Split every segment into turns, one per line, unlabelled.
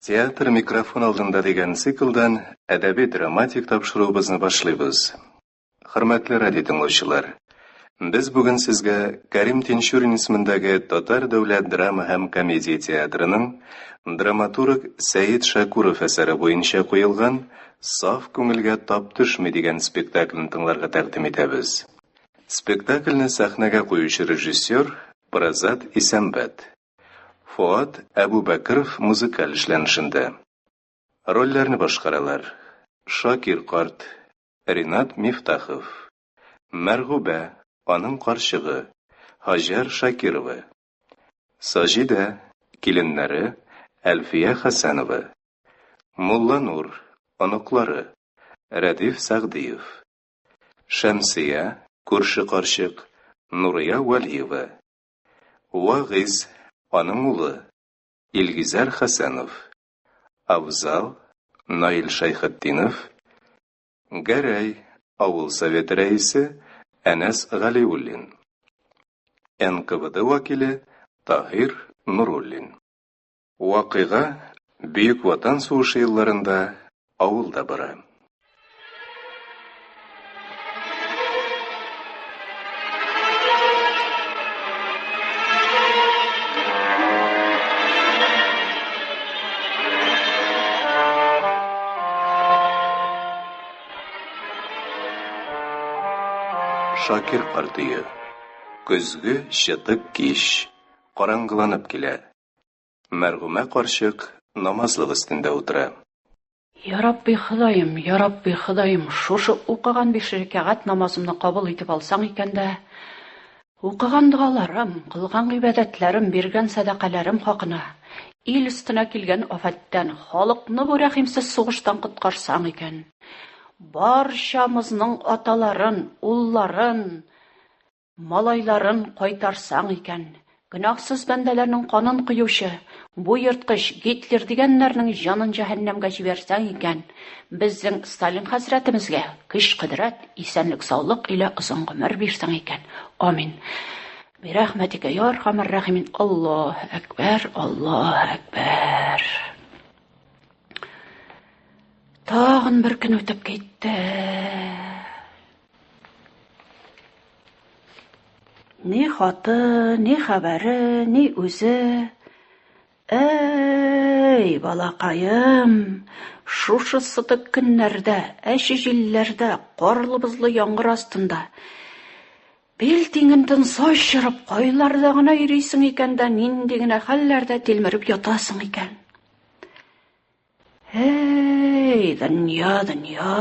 Театр микрофон алдында дигән циклдан әдәби-драматик тапшыруыбызны башлыйбыз. Хөрмәтле радио тыңлаучылар, без бүген сезгә Кәрим Тинчурин исемендәге Татар дәүләт драма һәм комедия театрының драматург Сәет Шакуров әсәре буенча куелган Саф күңелгә тап төшми дигән спектаклен тыңларга тәкъдим итәбез. Спектакльне сәхнәгә куючы режиссер Празат Исәнбәт. Фоат Әбүбәкеров музыкаль эшләнешендә. Рольләрне башкаралар: Шакир карт, Ринат Мифтахов, Мәргүбә, аның карчыгы, Һаҗәр Шакирова, Саҗидә, киленнәре, Әлфия Хәсәнова, Мулланур, оныклары, Рәдиф Сәгъдиев, Шәмсия, күрше карчык, Нурия Вәлиева, Вагыйз, аның улы, Илгизәр Хәсәнов, Афзал, Наил Шәйхетдинов, Гәрәй, авыл советы рәисе Әнәс Галиуллин, НКВД вәкиле Таһир Нуруллин. Вакыйга Бөек Ватан сугышы елларында авылда бара. Шакир карт өе. Көзге чытык кич. Караңгыланып килә. Мәргүмә карчык намазлык өстендә утыра.
Ярабби Ходаем, ярабби Ходаем, шушы укыган биш рәкәгать намазымны кабул итеп алсаң икән дә, укыган догаларым, кылган гыйбадәтләрем, биргән сәдакаләрем хакына, ил өстенә килгән афәттән, халыкны бу рәхимсез сугыштан коткарсаң икән, барчамызның аталарын, улларын, Малайларын кайтарсаң икән. Гөнаһсыз бәндәләрнең канын коючы, бу ерткыч Гитлер дигәннәрнең җанын җәһәннәмгә җибәрсәң икән, безнең Сталин хәзрәтемезгә көч-кодрәт, исәнлек-саулык илә озын гомер бирсәң икән. Амин. Бирәхмәтикә йа архамәр рәхимин. Аллаһу әкбәр, Аллаһу әкбәр. Тагын бер көн үтеп китте. Ни хаты, ни хәбәре, ни үзе. Әй, балакаем, шушы сытык көннәрдә, әче җилләрдә, карлы-бозлы яңгыр астында бил тиңентен сач чырып, кайларда гына йөрисең икән дә, нинди генә хәлләрдә тилмереп ятасың икән. Эй, дөнья, дөнья.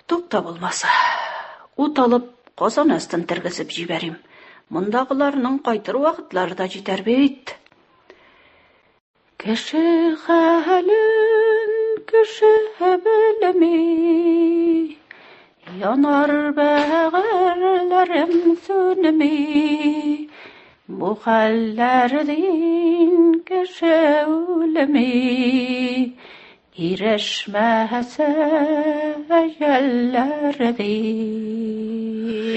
Тукта булмаса, ут алып, казан астын тергезеп җибәрим. Мондагыларның кайтыр вакытлары да җитәр бит. Кеше хәлен кеше белми, Янар бәгырьләрем сүнми. Бу хәлләрдин кеше үлми, Ирешмәсә әҗәлләрдин.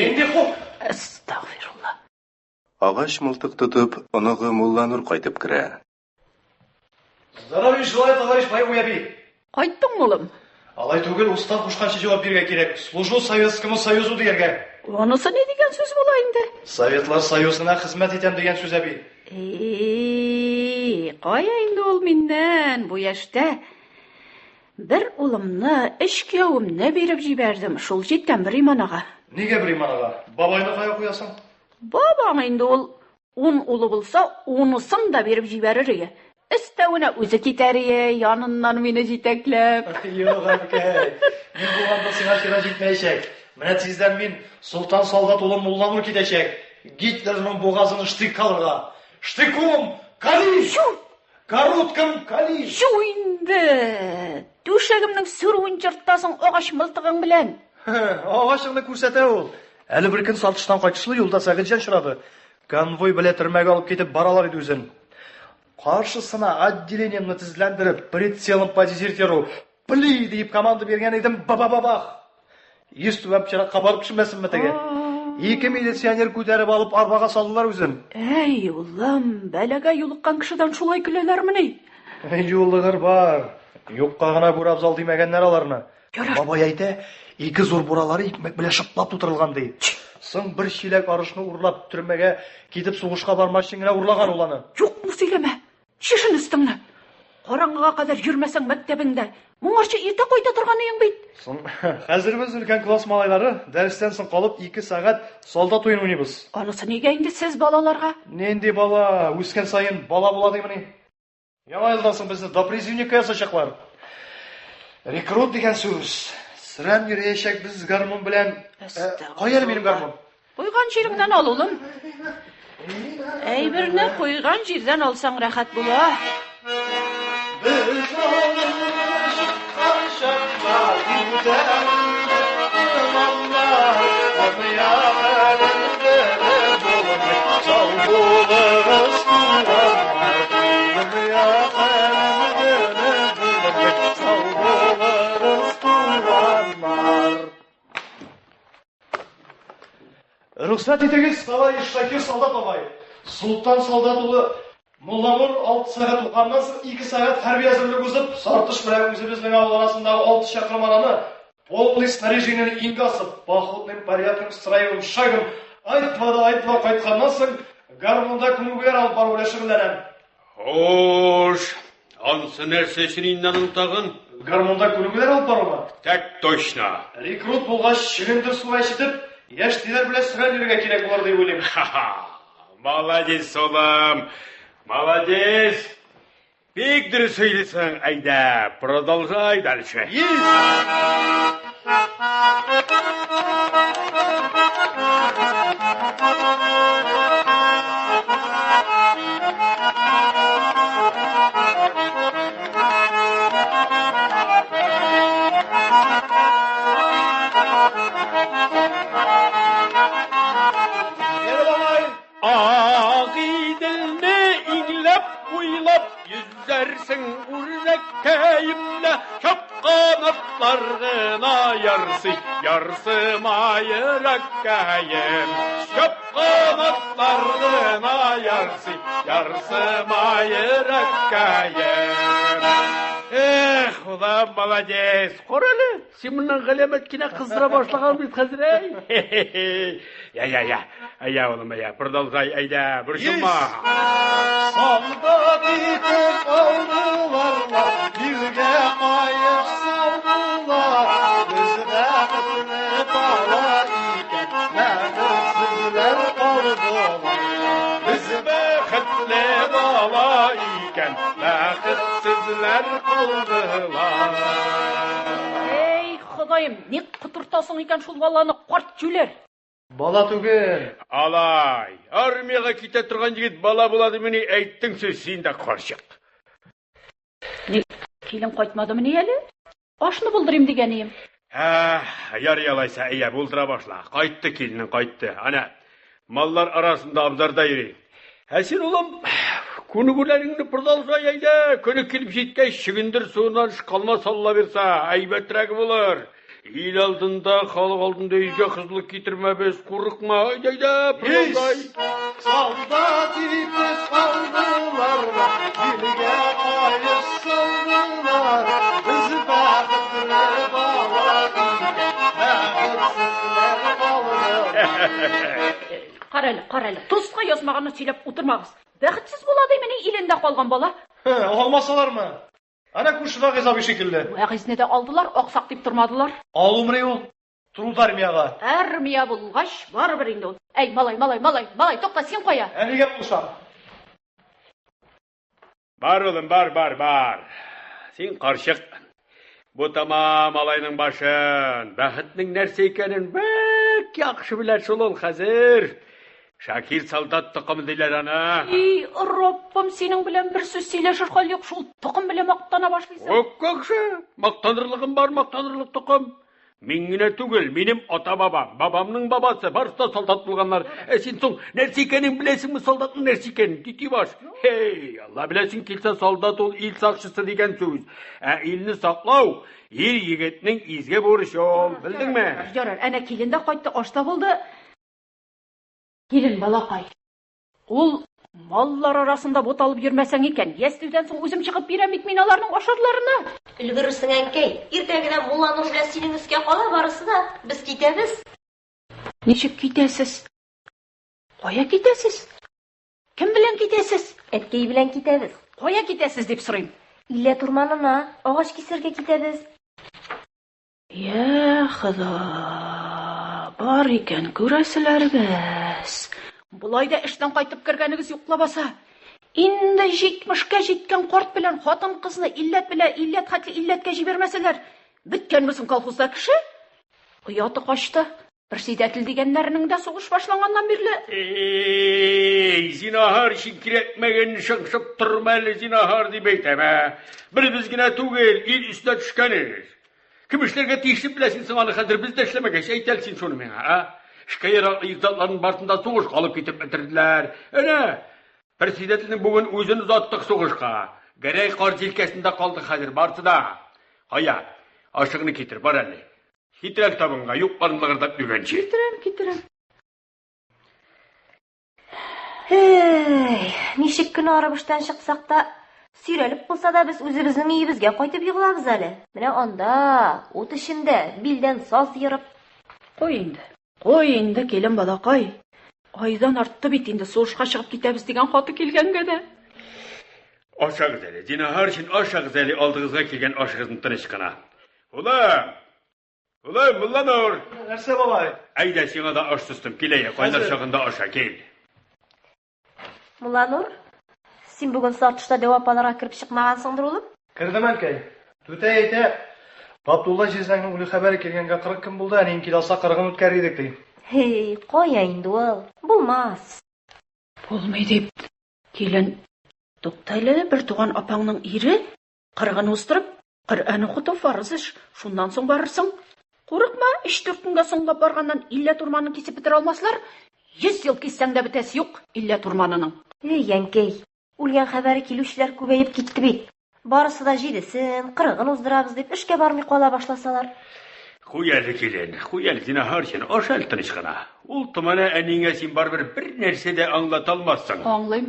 Инде хуп!
Әстәгъфирулла.
Агач мылтык тотып, оныгы Мулланур кайтып керә.
Здоровья желаю, товарищ боевой әби.
Кайттыңмы, улым?
Алай түгел, устав кушканча җавап бирергә кирәк. Служу Советскому Союзу дияргә.
Анысы ни дигән сүз була инде?
Советлар Союзына хезмәт итәм дигән сүз, әби.
Эй, кая инде ул миннән бу яшьтә? Бер улымны, өч кияүемне биреп җибәрдем, шул җиткән бер иманага.
Нигә бер иманага? Бабайны кая куясың?
Бабаң инде ул Ун улы булса, унысын да биреп җибәрер ие. Өстәвенә үзе китәр ие, яныннан мине җитәкләп.
Юк, әбкәй, мин булганда сиңа чират җитмәячәк. Менә тиздән мин Солтан солдат улым Мулланур китәчәк. Гитлерның бугазын штык алырга. Штыком, кали!
Чү!
Коротком кали!
Чү инде! Түшәгемнең сүрүен чыртасың агач мылтыгың белән.
Агачыңны күрсәтә ул. Әле бер көн Сартыштан кайтышлый юлда Сәгыйтьҗан очрады. Конвой белән төрмәгә алып китеп баралар иде үзен. Каршысына отделениемне тезләндереп, прицелом по дезертиру, пли дип команда биргән идем, ба-ба-ба-бах! Йөз түбән пычракка барып төшмәсенме теге? Ике милиционер күтәреп алып арбага салдылар үзен.
Әй, улым, бәлагә юлыккан кешедән шулай көләләрмени?
Юлыгыр бар. Юкка гына Бүре абзал димәгәннәр аларны.
Ярар.
Бабай әйтә, ике зур буралары икмәк белән шыплап тутырылган ди. Соң бер чиләк арышны урлап төрмәгә китеп сугышка бармас өчен генә урлаган ул аны.
Юкны сөйләмә. Чишен өстеңне. Караңгыга кадәр йөрмәсәң мәктәбеңдә. Моңарчы иртә кайта торган иең бит.
Соң хәзер без өлкән класс малайлары дәрестән соң калып ике сәгать солдат уен уйныйбыз.
Анысы нигә инде сез балаларга?
Нинди бала, үскән саен бала була димени? Яңа елдан соң безне допризывникка язачаклар. Рекрут дигән сүз. Сөрән йөрәчәкбез гармун белән. Э, кая әле минем гармун?
Куйган җиреңнән ал, улым. Әйберне куйган җирдән алсаң рәхәт була.
Без чыккан чакта Сау булыгыз, туганнар, дөнья хәлендә булмый. Сау булыгыз, туганнар. Рөхсәт итегез, товарищ Шакир солдат агай. Султан солдат улы Мулланур 6 сәгать укыганнан соң 2 сәгать хәрби әзерлек узып, Сартыш белән үзебезнең авыл арасындагы 6 чакрым араны полный снаряжениене иңгә асып, походным порядком строевым шагом айтва да айтва кайтканнан соң гармунда күнегүләр алып бару белән шөгыльләнәм.
Хуш, ансы нәрсә өчен инде аның тагын?
Гармунда күнегүләр алып барумы?
Так точно.
Рекрут булгач, чөгендер суы әчетеп, яшьтиләр белән сөрән йөрергә кирәк булыр дип уйлыйм.
Ха-ха. Молодец, улым. Молодец. Бик дөрес сөйлисең. Әйдә, продолжай дальше.
Есть! Yere babay.
Агыйделне иңләп буйлап йөзәрсең үрдәккәемлә чапкан атлар гына ярсый, ярсыма йөрәккәем. Чапкан атлар гына ярсый, ярсыма йөрәккәем. Эх, улым, молодец. Кара әле, син моннан галәмәт кенә кыздыра башлаган бит хәзер, әй. Я, я, я. Әйдә, улым, әйдә, продолжай, әйдә, борчылма.
Солдат итеп алдылар ла, билгә каеш салдылар. Без бәхетле бала икән, бәхетсезләр калдылар.
Без бәхетле бала икән, бәхетсезләр калдылар.
Эй, Ходаем, ник котыртасың икән шул баланы, карт җүләр?
Бала түгел.
Алай, армиягә китә торган егет бала була димени әйттең сүз син дә карчык.
Ник килен кайтмадымыни әле? Ашны булдырыйм дигән идем.
Ә, ярый алайса, әйә, булдыра башла. Кайтты киленең, кайтты. Әнә, маллар арасында абзарда йөри. Ә син, улым, күнегүләреңне продолжай әйдә. Көне килеп җиткәч, чөгендер суыннан эш калмас Алла бирса, әйбәтрәге булыр. Ил алдында, халык алдында йөзгә кызыллык китермәбез, курыкма. Әйдә, әйдә, продолжай.
Солдат итеп алдылар ла, билгә каеш салдылар. Без бәхетле бала икән, бәхетсезләр калдылар.
Кара әле, кара әле, тузга язмаганны сөйләп утырмагыз. Бәхетсез була димени илендә калган бала?
Алмасалармы? Әнә күрше Вагиз абый шикелле.
Вагизне дә алдылар, аксак дип тормадылар.
Алумыни ул? Труд армиягә.
Армия булгач, барыбер инде ул. Әй, малай, малай, малай, малай, тукта, син кая?
Әнигә булышам.
Бар, улым, бар, бар, бар. Син карчык. Бутама малайның башын. Бәхетнең нәрсә икәнен бик яхшы белә шул ул хәзер. Шакир солдат токымы диләр аны.
И, Раббым, синең белән бер сүз сөйләшер хәл юк, шул токым белән мактана башлыйсың.
Ок, яхшы. Мактанырлыгым бар, мактанырлык токым. Мин генә түгел, минем ата-бабам, бабамның бабасы, барысы да солдат булганнар. Ә син соң нәрсә икәнен беләсеңме солдатның нәрсә икәнен? Тити баш. Хей, Алла беләсең килсә солдат ул ил сакчысы дигән сүз. Ә илне саклау ир егетнең изге бурычы ул, белдеңме?
Ярар, әнә килен дә кайтты, аш та булды. Килен, балакай. Ул маллар арасында буталып йөрмәсәң икән, ястүдән соң үзем чыгып бирәм бит мин аларның ашарларына.
Өлгерерсең, әнкәй. Иртәгедән Мулланур белән синең өскә кала барысы да. Без китәбез.
Ничек китәсез? Кая китәсез? Кем белән китәсез?
Әткәй белән китәбез.
Кая китәсез дип сорыйм.
Илләт урманына агач кисәргә китәбез.
Йә Хода, бар икән күрәселәрегез. Болай да эштән кайтып кергәнегез юк лабаса. Инде җитмешкә җиткән карт белән хатын-кызны илләт белән илләт хәтле илләткә җибәрмәсәләр, беткәнме соң колхозда кеше? Ояты качты. Председатель дигәннәренең дә сугыш башланганнан бирле.
Эй, зинаһар өчен кирәкмәгәнне шыңшып торма әле, зинаһар дип әйтәм, ә. Бер без генә түгел, ил өстенә төшкән эш. Кем эшләргә тиеш дип беләсең соң аны хәзер без дә эшләмәгәч, әйт әле син шуны миңа, ә? Эшкә яраклы ир-затларның барысын да сугышка алып китеп бетерделәр. Әнә, председательнең бүген үзен озаттык сугышка. Гәрәй карт җилкәсендә калды хәзер барысы да. Кая, ашыгны китер, бар әле. Китер әле табынга, юк-барын лыгырдап йөргәнче.
Китерәм, китерәм.
Эй, ничек кенә арып эштән чыксак та, сөйрәлеп булса да без үзебезнең өебезгә кайтып егылабыз әле. Менә анда, ут эчендә, билдән саз ерып.
Куй инде. Куй инде, килен балакай. Айдан артты бит инде сугышка чыгып китәбез дигән хаты килгәнгә дә.
Ашагыз әле, зинһар өчен ашагыз әле алдыгызга килгән ашыгызны тыныч кына. Улым! Улым, Мулланур!
Нәрсә, бабай?
Әйдә, сиңа да аш төстем. Кил әйе, кайнар чагында аша, кил.
Мулланур, син бүген Сартышта дәү апаларга кереп чыкмагансыңдыр, улым?
Кердем, әнкәй. Түтәй әйтә, Габдулла җизнәңнең үле хәбәре килгәнгә 40 көн булды, әниең килә алса, кырыгын үткәрер идек, ди.
Һей, кая инде ул? Булмас.
Булмый дип, килен. Тукта әле, бертуган апаңның ире кырыгын уздырып, Коръән укыту фарыз эш, шуннан соң барырсың. Курыкма, өч-дүрт көнгә соңлап барганнан Илләт урманын кисеп бетерә алмаслар. 100 ел киссәң дә бетәсе юк Илләт урманының.
Эй, әнкәй, үлгән хәбәре килүчеләр күбәеп китте бит. Барысы да җидесен, кырыгын уздырабыз дип эшкә бармый кала башласалар.
Куй әле, килен, куй әле, зинһар өчен, аша әле тыныч кына. Ул томана әниеңә син барыбер бер нәрсә дә аңлата алмассың.
Аңлыйм.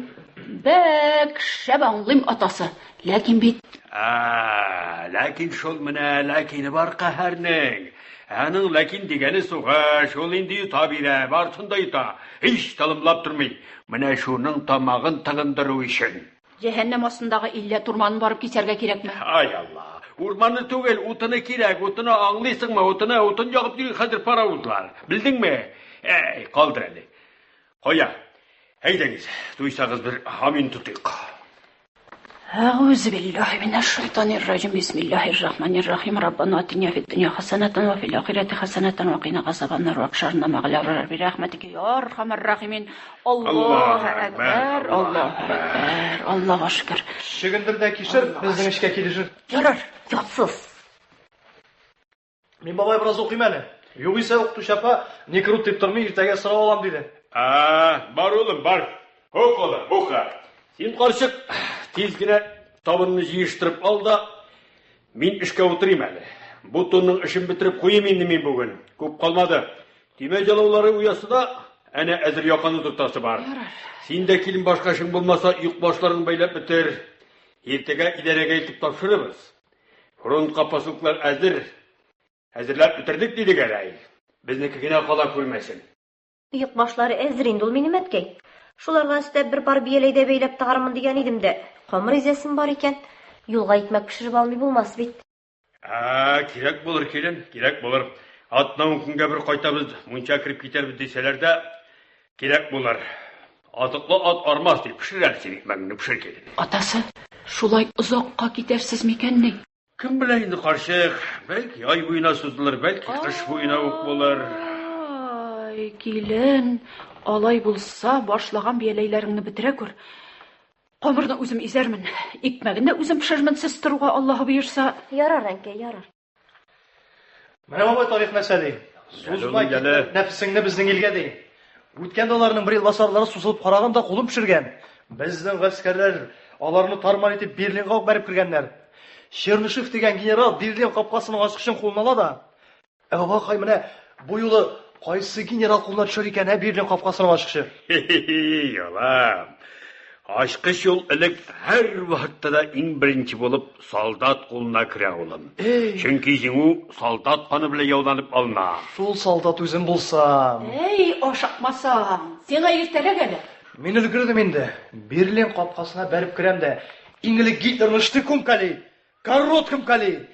Бәк шәп аңлыйм, атасы. Ләкин бит...
Ә, ләкин шул менә, ләкине бар каһәрнең. Аның ләкин дигәне сугыш, ул инде йота бирә, барысын да йота. Һич талымлап тормый. Менә шуның тамагын тыгындыру өчен.
Җәһәннәм астындагы илләт урманын барып кисәргә кирәкме?
Ай Алла! Урманны түгел, утыны кирәк, утыны аңлыйсыңмы? Утыны, утын ягып йөри хәзер паровозлар. Белдеңме? Әй, калдыр әле. Кая? Әйдәгез, туйсагыз бер амин тотыйк.
Әгъүзу биллаһи минәш шайтанир раҗим. Бисмиллаһир рахманир рахим. Раббана атина фид дөнья хасанатан ва фил ахирати хасанатан ва кина газабаннар ва абшарна мәгъл абрар би рахматика я архамар рахимин. Аллаһу әкбәр, Аллаһу әкбәр, Аллаһуга шөкер.
Чөгендер дә кишер безнең эшкә килешер.
Ярар,
Ятсыз.
Мин бабай бераз укыйм әле. Югыйсә укытучы апа некрут дип тормый, иртәгә сорау алам диде.
А, бар улым, бар. Укы улым, укы. Син карчык, тиз генә табынны җыештырып ал да, мин эшкә утырыйм әле. Бу тунның эшен бетереп куйыйм инде мин бүген. Күп калмады. Төймә җалаулары уясы да, әнә әзер яканы тотасы бар. Син дә килен башка эшең булмаса, юк башларын бәйләп бетер. Иртәгә идарәгә илтеп тапшырырбыз. Фронтка посылкалар әзер. Әзерләп бетердек, диде Гәрәй. Безнеке генә кала күрмәсен.
Оек башлары әзер инде ул минем әткәй. Шуларга өстәп бер пар бияләй дә бәйләп тыгармын дигән идем дә, камыр изәсем бар икән. Юлга икмәк пешереп алмый булмас бит.
Ә, кирәк булыр, килен, кирәк булыр. Атна-ун көнгә бер кайтабыз, мунча кереп китәрбез дисәләр дә, кирәк булыр. Азыклы ат армас дип, пешер әле син икмәгеңне, пешер, килен.
Атасы, шулай озакка китәрсез микәнни?
Кем белә инде, карчык, бәлки ай буена сузылыр, бәлки кыш буена ук булыр.
Ай, килен, алай булса, башлаган бияләйләреңне бетерә күр. Камырны үзем изәрмен, икмәген дә үзем пешерермен, сез торуга Аллаһы боерса.
Ярар, әнкәй, ярар.
Менә бабай тарих нәрсә ди? Сузма нәфесеңне безнең илгә ди. Үткәндә аларның бер илбасарлары сузылып караган да кулын пешергән. Безнең гаскәрләр аларны тармар итеп Берлинга ук бәреп кергәннәр. Чернышев дигән генерал Берлин капкасының ачкычын кулына ала да, Ә бабакай менә бу юлы Кайсы генерал кулына төшәр икән, ә Берлин капкасының ачкычы?
Ялам. Ачкыч ул элек һәр вакытта да иң беренче булып солдат кулына керә, улым. Чөнки җиңү солдат каны белән яуланып алына.
Шул солдат үзем булсам.
Әй, ашыкмасаң, сиңа иртәрәк әле.
Мин өлгердем инде. Берлин капкасына бәреп керәм дә, иң элек Гитлерны штыком кали, коротком кали.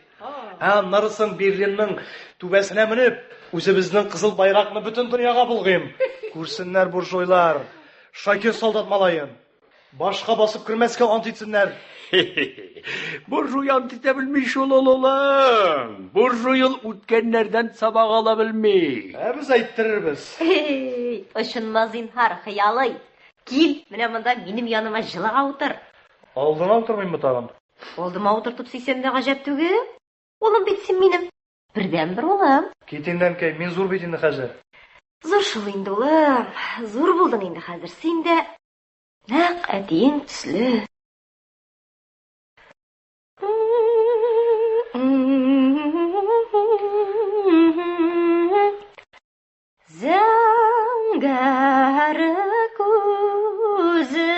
Ә аннары соң Берлинның түбәсенә менеп, үзебезнең кызыл байракны бөтен дөньяга болгыйм. Күрсеннәр буржуйлар, Шакир солдат малаен. Башка басып кермәскә ант итсеннәр.
Буржуй ант итә белми шул ул, улым. Буржуй ул үткәннәрдән сабак ала белми.
Ә без әйттерербез.
Эй, очынма зинһар, хыялый. Кил, менә монда минем яныма җылыга утыр.
Алдыңа утырмыйммы тагын?
Алдыма утыртып сөйсәм дә гаҗәп түгел. Улым бит син минем. Бердәнбер улым.
Кит инде, әнкәй, мин зур бит инде хәзер.
Зур шул инде, улым. Зур булдың инде хәзер син дә. Нәкъ әтиең төсле. Зәңгәр күзең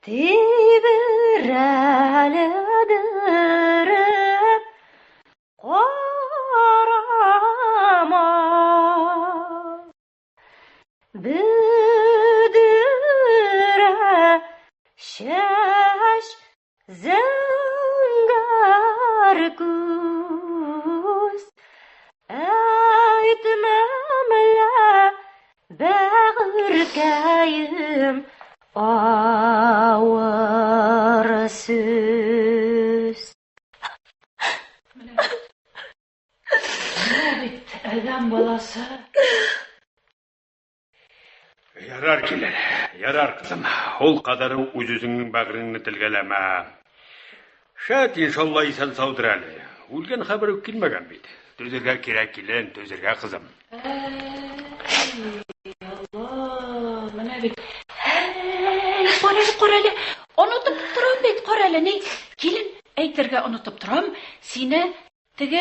Тибрәлдереп карама. Бөдрә чәч зәңгәр күз. Әйтмәм лә, бәгырькәем, авыр сүз.
Менә бит адәм баласы.
Ярар, килен, ярар, кызым. Ул кадәр үз-үзеңнең бәгыреңне телгәләмә. Шәт, иншалла, исән-саудыр әле. Үлгән хәбәр үк килмәгән бит. Түзергә кирәк, килен, түзергә, кызым.
Әй, Алла, менә бит. Әй, карале, карале, онытып торам бит, карале, ни, килен, әйтергә онытып торам, сине Теге,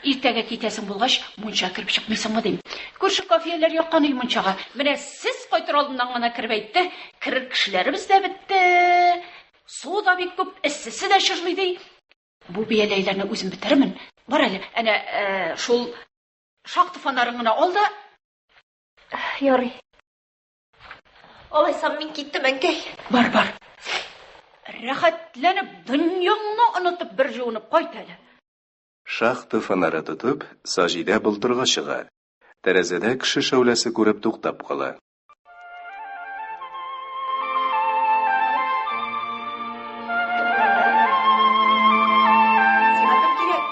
иртәгә китәсең булгач, мунча кереп чыкмыйсыңмы дим. Күрше Кафияләр яккан өй мунчага. Менә сез кайтыр алдыннан гына кереп әйтте, керер кешеләребез дә бетте. Су да бик күп, эссесе дә чыжлый ди. Бу бияләйләрне үзем бетерермен. Бар әле, әнә шул шахта фонарын гына ал да.
Ярый. Алайсам мин киттем, әнкәй.
Бар, бар. Рәхәтләнеп, дөньяңны онытып бер җуынып кайт әле.
Шахта фонары тотып, Саҗидә болдырга чыга. Тәрәзәдә кеше шәүләсе күреп туктап кала.
Сиңа кем кирәк?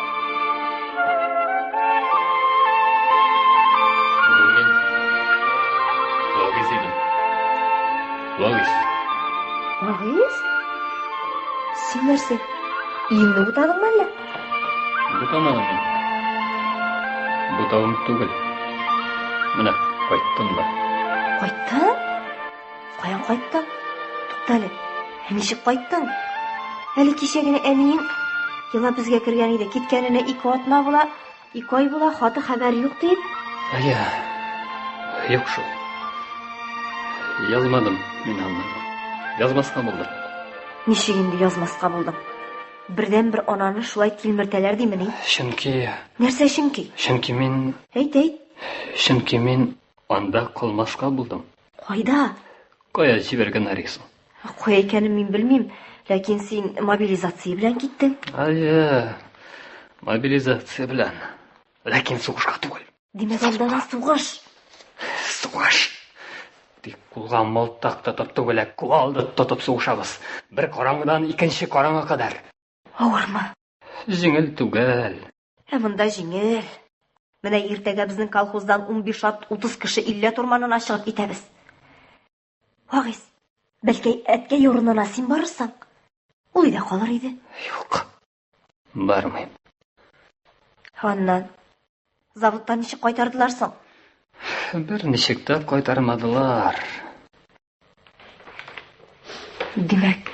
Бу мин. Вагиз идем. Вагиз.
Вагиз? Син нәрсә? Өеңне бутадыңмы әллә?
Бутамадым мин. Бутавым түгел. Менә кайттым да.
Кайттың? Каян кайттың? Туктале, ә ничек кайттың? Әле кичә генә әниең елап безгә кергән иде. Киткәненә ике атна була, ике ай була, хаты хәбәр юк дип.
Әйе, юк шул. Язмадым мин аннан. Язмаска булдым.
Ничек инде язмаска булдың? Бердәнбер ананы шулай тилмертәләр димени?
Чөнки...
Нәрсә чөнки?
Чөнки мин...
Әйт, әйт.
Чөнки мин анда калмаска булдым.
Кайда?
Кая җибәргәннәр соң?
Кая икәнен мин белмим, ләкин син мобилизация белән киттең.
Әйе, мобилизация белән. Ләкин сугышка түгел.
Димәк, анда да сугыш.
Сугыш. Тик кулга мылтык тотып түгел, ә кувалда тотып сугышабыз. Бер караңгыдан икенче караңгы кадәр.
Авырмы?
Җиңел түгел.
Ә монда җиңел. Менә иртәгә безнең колхоздан 15 ат, 30 кеше Илләт урманына чыгып китәбез. Вагиз, бәлки әткәй урынына син барырсың? Ул өйдә калыр иде.
Юк. Бармыйм.
Аннан заводтан ничек кайтардылар соң?
Бер ничек тә кайтармадылар.
Димәк,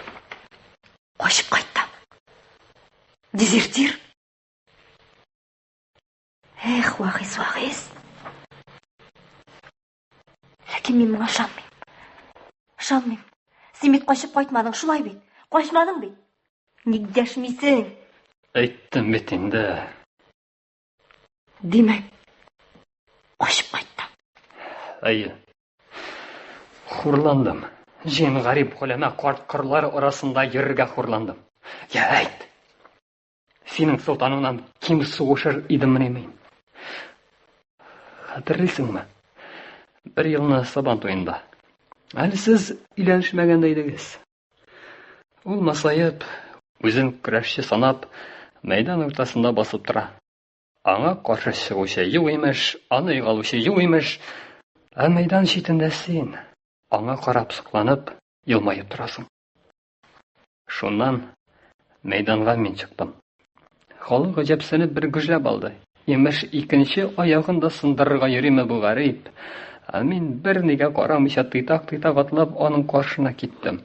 качып кайттың. Дезертир? Эх, Вагиз, Вагиз. Мин моңа ышанмыйм. Ышанмыйм. Син бит качып кайтмадың, шулай бит? Качмадың бит? Ник дәшмисең?
Әйттем бит инде.
Димәк, качып кайттың.
Әйе. Хурландым. Җыен гарип голәмә карт кырлар арасында йөрергә хурландым. Я әйт. Синең солтаныңнан ким сугышыр идеммени мин? Хәтерлисеңме? Бер елны Сабан туенда. Әле сез өйләнешмәгән дә идегез. Ул масаеп, үзен көрәшче санап, мәйдан уртасында басып тора. Аңа каршы чыгучы юк имеш, аны егалучы юк имеш. Ә мәйдан читендә син, аңа карап сокланып, елмаеп торасың. Шуннан мәйданга мин чыктым. Халык гаҗәпсенеп бер гөжләп алды. Имеш, икенче аягын да сындырырга йөриме бу гарип? Ә мин бернигә карамыйча тыйтак-тыйтак атлап аның каршына киттем.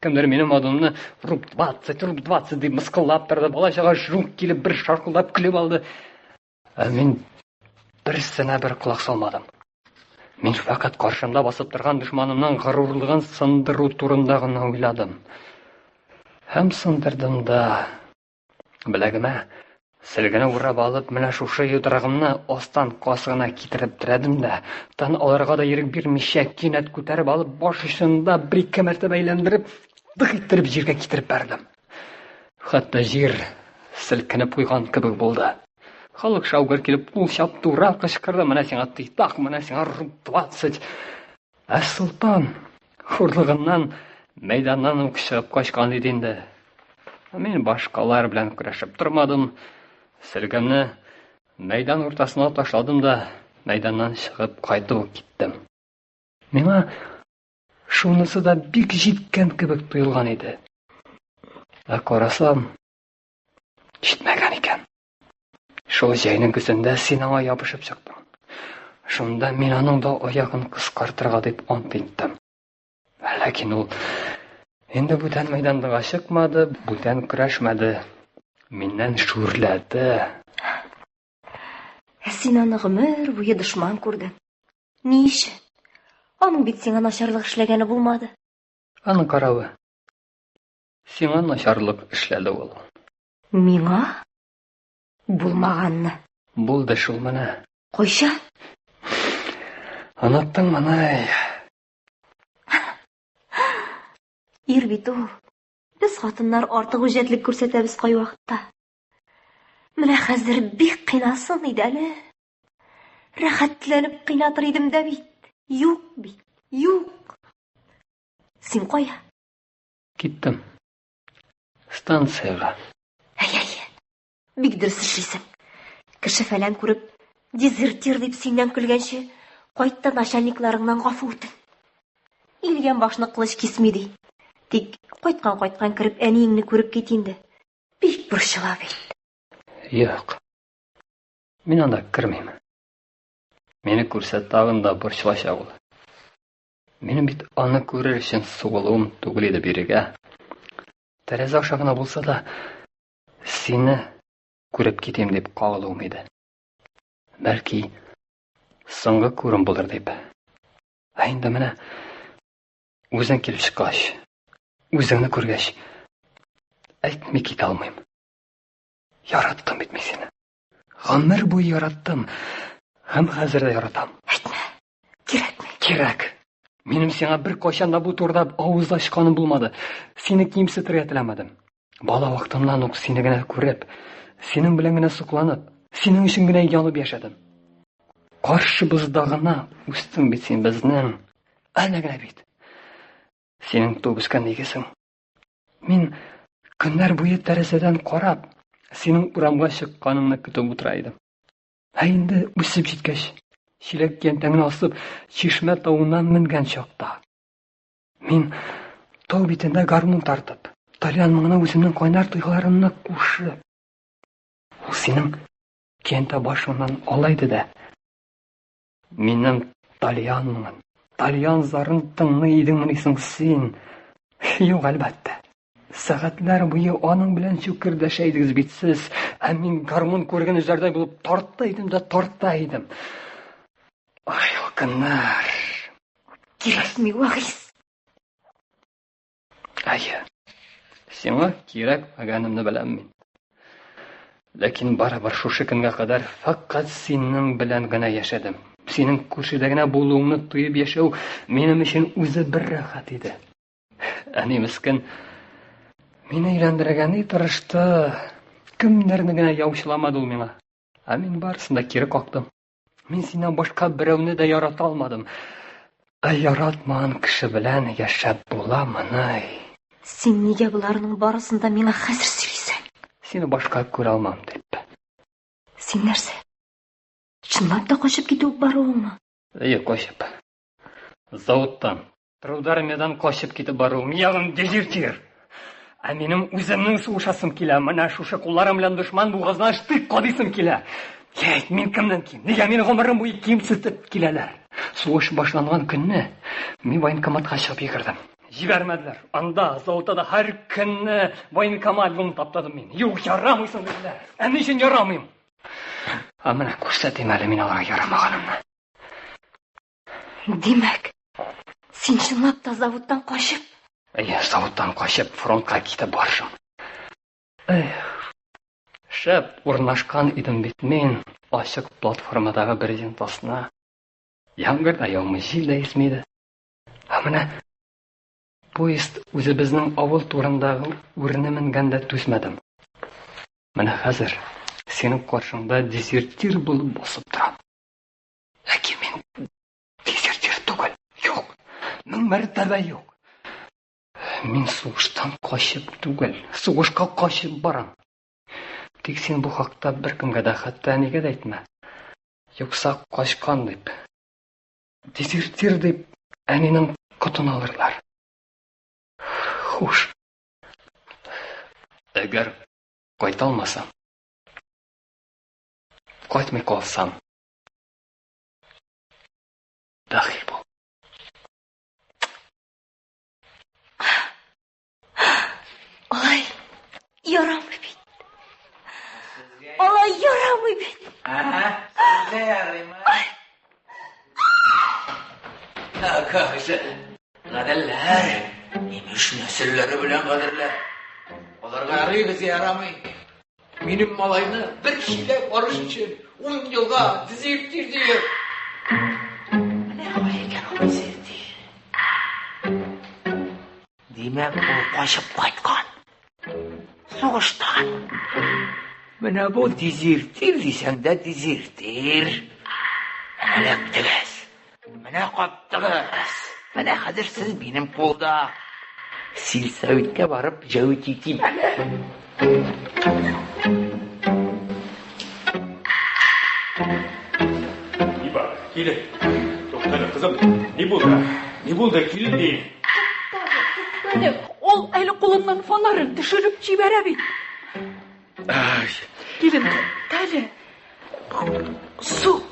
Кемдер минем адымны руб 20, руб 20 дип мыскыллап торды. Бала-чага жук килеп бер шаркылдап көлеп алды. Ә мин берсенә бер колак салмадым. Мин фәкать каршымда басып торган дошманымның горурлыгын сындыру турында гына уйладым. Һәм сындырдым да. Беләгемә селгене урап алып, менә шушы йодрыгымны астан касыгына китереп терәдем дә, тын алырга да ирек бирмичә, кинәт күтәреп алып, баш очында бер-ике мәртәбә әйләндереп, дых иттереп җиргә китереп бәрдем. Хәтта җир селкенеп куйган кебек булды. Халык шаугыр килеп кул чапты, ура кычкырды, менә сиңа тыйтак, менә сиңа руб 20. Ә Солтан хурлыгыннан мәйданнан ук чыгып качкан иде инде. Мин башкалар белән көрәшеп тормадым. Сөлгемне мәйдан уртасына ташладым да мәйданнан чыгып кайтып ук киттем. Миңа шунысы да бик җиткән кебек тоелган иде. Ә карасам, җитмәгән икән. Шул җәйнең көзендә син аңа ябышып чыктың. Шунда мин аның да аягын кыскартырга дип ант иттем. Ләкин ул инде бүтән мәйданга чыкмады, бүтән көрәшмәде. Миннән шүрләде.
Ә син аны гомер буе дошман күрдең. Ни өчен? Аның бит сиңа начарлык эшләгәне булмады.
Аның каравы, сиңа начарлык эшләде ул.
Миңа? Булмаганны.
Булды шул менә.
Кайчан?
Оныттың моны.
Ир бит ул. Без хатыннар артык үҗәтлек күрсәтәбез кайвакытта. Менә хәзер бик кыйнасын иде әле. Рәхәтләнеп кыйнатыр идем дә бит. Юк бит, юк. Син кая?
Киттем. Станциягә.
Әй-әй. Бик дөрес эшлисең. Кеше фәлән күреп, дезертир дип синнән көлгәнче, кайт та начальникларыңнан гафу үтен. Илгән башны кылыч кисми ди. Тик кайткан-кайткан кереп әниеңне күреп кит инде. Бик борчыла бит.
Юк. Мин анда кермим. Мине күрсә тагын да борчылачак ул. Минем бит аны күрер өчен сугылуым түгел иде бирегә. Тәрәзә аша гына булса да, сине күреп китим дип кагылуым иде. Бәлки, соңгы күрем булыр дип. Ә инде менә үзең килеп чыккач, үзеңне күргәч, әйтми китә алмыйм. Яраттым бит мин сине. Гомер буе яраттым. Һәм хәзер дә яратам.
Әйтмә. Кирәкми.
Кирәк. Минем сиңа бер кайчан да бу турыда авыз ачканым булмады. Сине кимсетергә теләмәдем. Бала вакытымнан ук сине генә күреп, синең белән генә сокланып, синең өчен генә янып яшәдем. Каршыбызда гына үстең бит син безнең. Әнә генә бит. Синең туып үскән нигезең. Мин көннәр буе тәрәзәдән карап, синең урамга чыкканыңны көтеп утыра идем. Ә инде үсеп җиткәч, чиләк киянтәңне асып, чишмә тавыннан менгән чакта, мин тау битендә гармун тартып, тальян моңына үземнең кайнар тойгыларымны кушып, ул синең киянтә башыңнан ала иде дә, Минем тальян моңын, тальян зарын тыңлый идеңмени соң син? Юк, әлбәттә. Сәгатьләр буе аның белән чүкердәшә идегез бит сез, ә мин гармун күреген өзәрдәй булып тарта идем дә тарта идем. Ай, ул көннәр.
кирәкми, Вагиз.
Әйе. Сиңа кирәкмәгәнемне беләм мин. Ләкин барыбер шушы көнгә кадәр фәкать синең белән генә яшәдем. Синең күршедә генә булуыңны тоеп яшәү минем өчен үзе бер рәхәт иде. Әни мескен мине өйләндерергә ни тырышты. Кемнәрне генә яучыламады ул миңа. Ә мин барысын да кире кактым. Мин синнән башка берәүне дә ярата алмадым. Ә яратмаган кеше белән яшәп буламыни?
Син нигә боларның барысын да миңа хәзер сөйлисең?
Сине башка күрә алмам дип.
Син нәрсә? Чынлап та качып китү баруыңмы?
Әйе, качып. Заводтан, Трудармиядан качып китеп баруым, ягъни дезертир. Ә минем үземнең сугышасым килә. Менә шушы кулларым белән дошман бугазына штык кадыйсым килә. Әйт, мин кемнән ким? Нигә мине гомерем буе кимсетеп киләләр? Сугыш башланган көнне мин военкоматка чыгып йөгердем. Җибәрмәделәр. Анда, заводта да һәр көнне военкомат юлын таптадым мин. Юк, ярамыйсың диделәр. Ә ни өчен ярамыйм? Ә менә күрсәтим әле мин аларга ярамаганымны.
Димәк, син чынлап та заводтан качып?
Әйе, заводтан качып, фронтка китеп барышым. Эх, шәп урнашкан идем бит мин ачык платформадагы брезент астына. Яңгыр да яумый, җил дә исми иде. Ә менә поезд үзебезнең авыл турындагы үрне менгәндә түзмәдем. Менә хәзер синең каршыңда дезертир булып басып торам. Ләкин мин дезертир түгел. Юк. Мең мәртәбә юк. Мин сугыштан качып түгел, сугышка качып барам. Тик син бу хакта беркемгә дә, хәтта әнигә дә әйтмә. Юкса качкан дип, дезертир дип әнинең котын алырлар. Хуш. Әгәр кайта алмасам, кайтмый калсам, Бәхил бул.
Алай ярамый бит. Алай ярамый бит.
Ага, сезгә ярыймы? А как же? Гаделләр, имеш нәселләре белән гаделләр. Аларга ярый, безгә ярамый. Минем малайны бер чиләк арыш өчен ун елга дезертир диеп. Менә кая икән ул дезертир. Димәк, ул качып кайткан. Сугыштан. Менә бу дезертир дисәң дә дезертир. Менә эләктегез. Менә каптыгыз. Менә хәзер сез минем кулда. Сельсоветка барып җәвит итим әле.
Ни бар? Килен. Туктале, кызым. Ни булды? Ни булды? Килен ди.
Туктале, туктале. Ул әле кулыннан фонарен төшереп җибәрә бит.
Ай.
Килен, туктале. Су.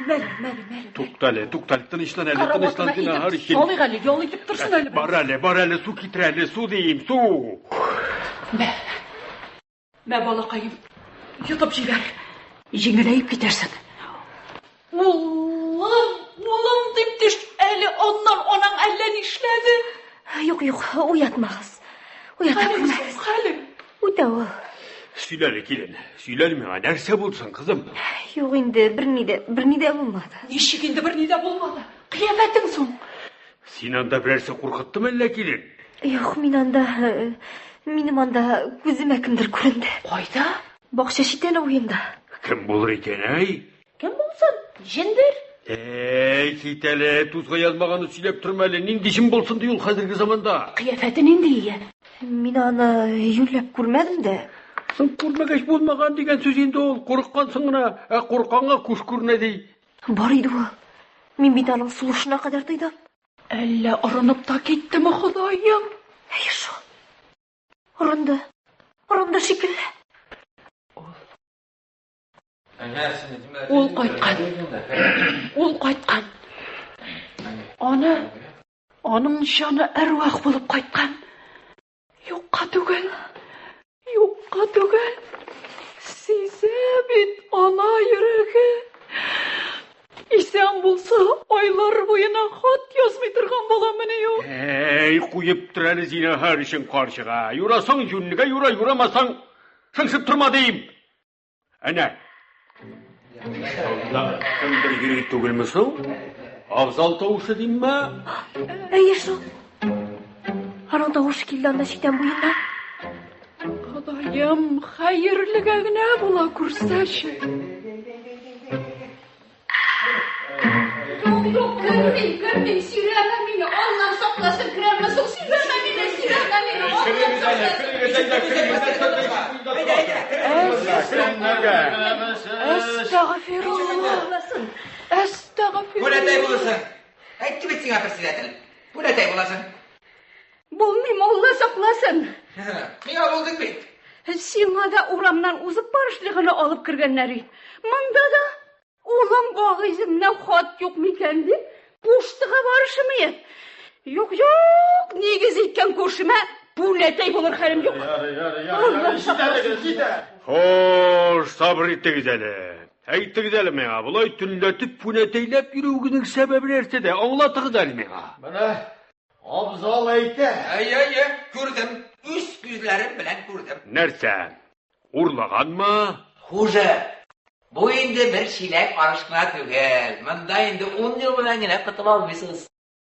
Мәле, мәле, мәле.
Туктале, туктале, тынычлан әле, тынычлан зинһар өчен.
Салыйк әле, ял итеп торсын әле.
Бар әле, бар әле, су китер әле, су диим, су.
Мә. Мә, балакаем, йотып җибәр. Җиңеләеп китәрсең. Улым, улым дип төш әле аннан анаң әллә нишләде.
Юк, юк, уятмагыз. Уята күрмәгез.
Хәлем.
Үтә ул.
Сөйлә әле, килен. Сөйлә әле миңа, нәрсә булсын, кызым?
Юк инде, берни дә, берни дә булмады.
Ничек инде берни дә булмады? Кыяфәтең соң?
Син анда берәрсе куркыттымы әллә, килен?
Юк, мин анда, минем анда күземә кемдер күренде.
Кайда?
Бакча читәне буенда.
Кем булыр икән, әй?
Кем булсын? Җендер.
Әй, кит әле, тузга язмаганны сөйләп торма әле. Нинди җен булсын ди ул хәзерге заманда?
Кыяфәте нинди ия?
Мин аны юньләп күрмәдем дә.
Соң күрмәгәч булмаган дигән сүз инде ул. Курыккансың гына, ә курыкканга күз күренә ди.
Бар иде ул. Мин бит аның сулышына кадәр тойдым.
Әллә орынып та киттеме, Ходаем?
Әйе шул. Орынды. Орынды шикелле.
Ул кайткан. Ул кайткан. Аны аның җаны әрвах булып кайткан. Юкка түгел. Юкка түгел. Сизә бит ана йөрәге. Исән булса, айлар буена хат язмый торган.
Әй, куеп тор әле зинһар өчен карчыга. Юрасаң юньлегә юра, юрамасаң шыңшып торма дим. Әнә. Анда кемдер йөри түгелме соң? Афзал тавышы димме?
Әйе шул. Аның тавышы килде анда читән буеннан.
Ходаем, хәерлегә генә була күрсәче. Юк, юк, кермим, кермим, сөйрәмә мине, Аллам сакласын, керәмме соң, сөйрәмә мине, сөйрәмә мине, Аллам сакласын. Әстәгъфирулла. Әстәгъфирулла.
Пүнәтәй булырсың. Әйтте бит сиңа председатель. Пүнәтәй буласың.
Булмыйм, Алла сакласын.
Миңа булдың бит.
Сиңа да урамнан узып барышлы гына алып кергәннәр. Монда да Улым Гагыйземнән хат юк микән дип, пуштыга барышымы? Юк, юк, нигез иткән күршемә пүнәтәй булыр хәлем юк.
Хош, сабыр итегез әле. Әйтегез әле миңа, болай төнләтеп пүнәтәйләп йөрүегезнең сәбәбе нәрсәдә? Аңлатыгыз әле миңа.
Менә Абзал әйтә.
Әйе, әйе, күрдем. Үз күзләрем белән күрдем.
Нәрсә? Урлаганмы?
Хуже. Бу инде бер чиләк арыш кына түгел. Монда инде ун ел белән генә котыла алмыйсыз.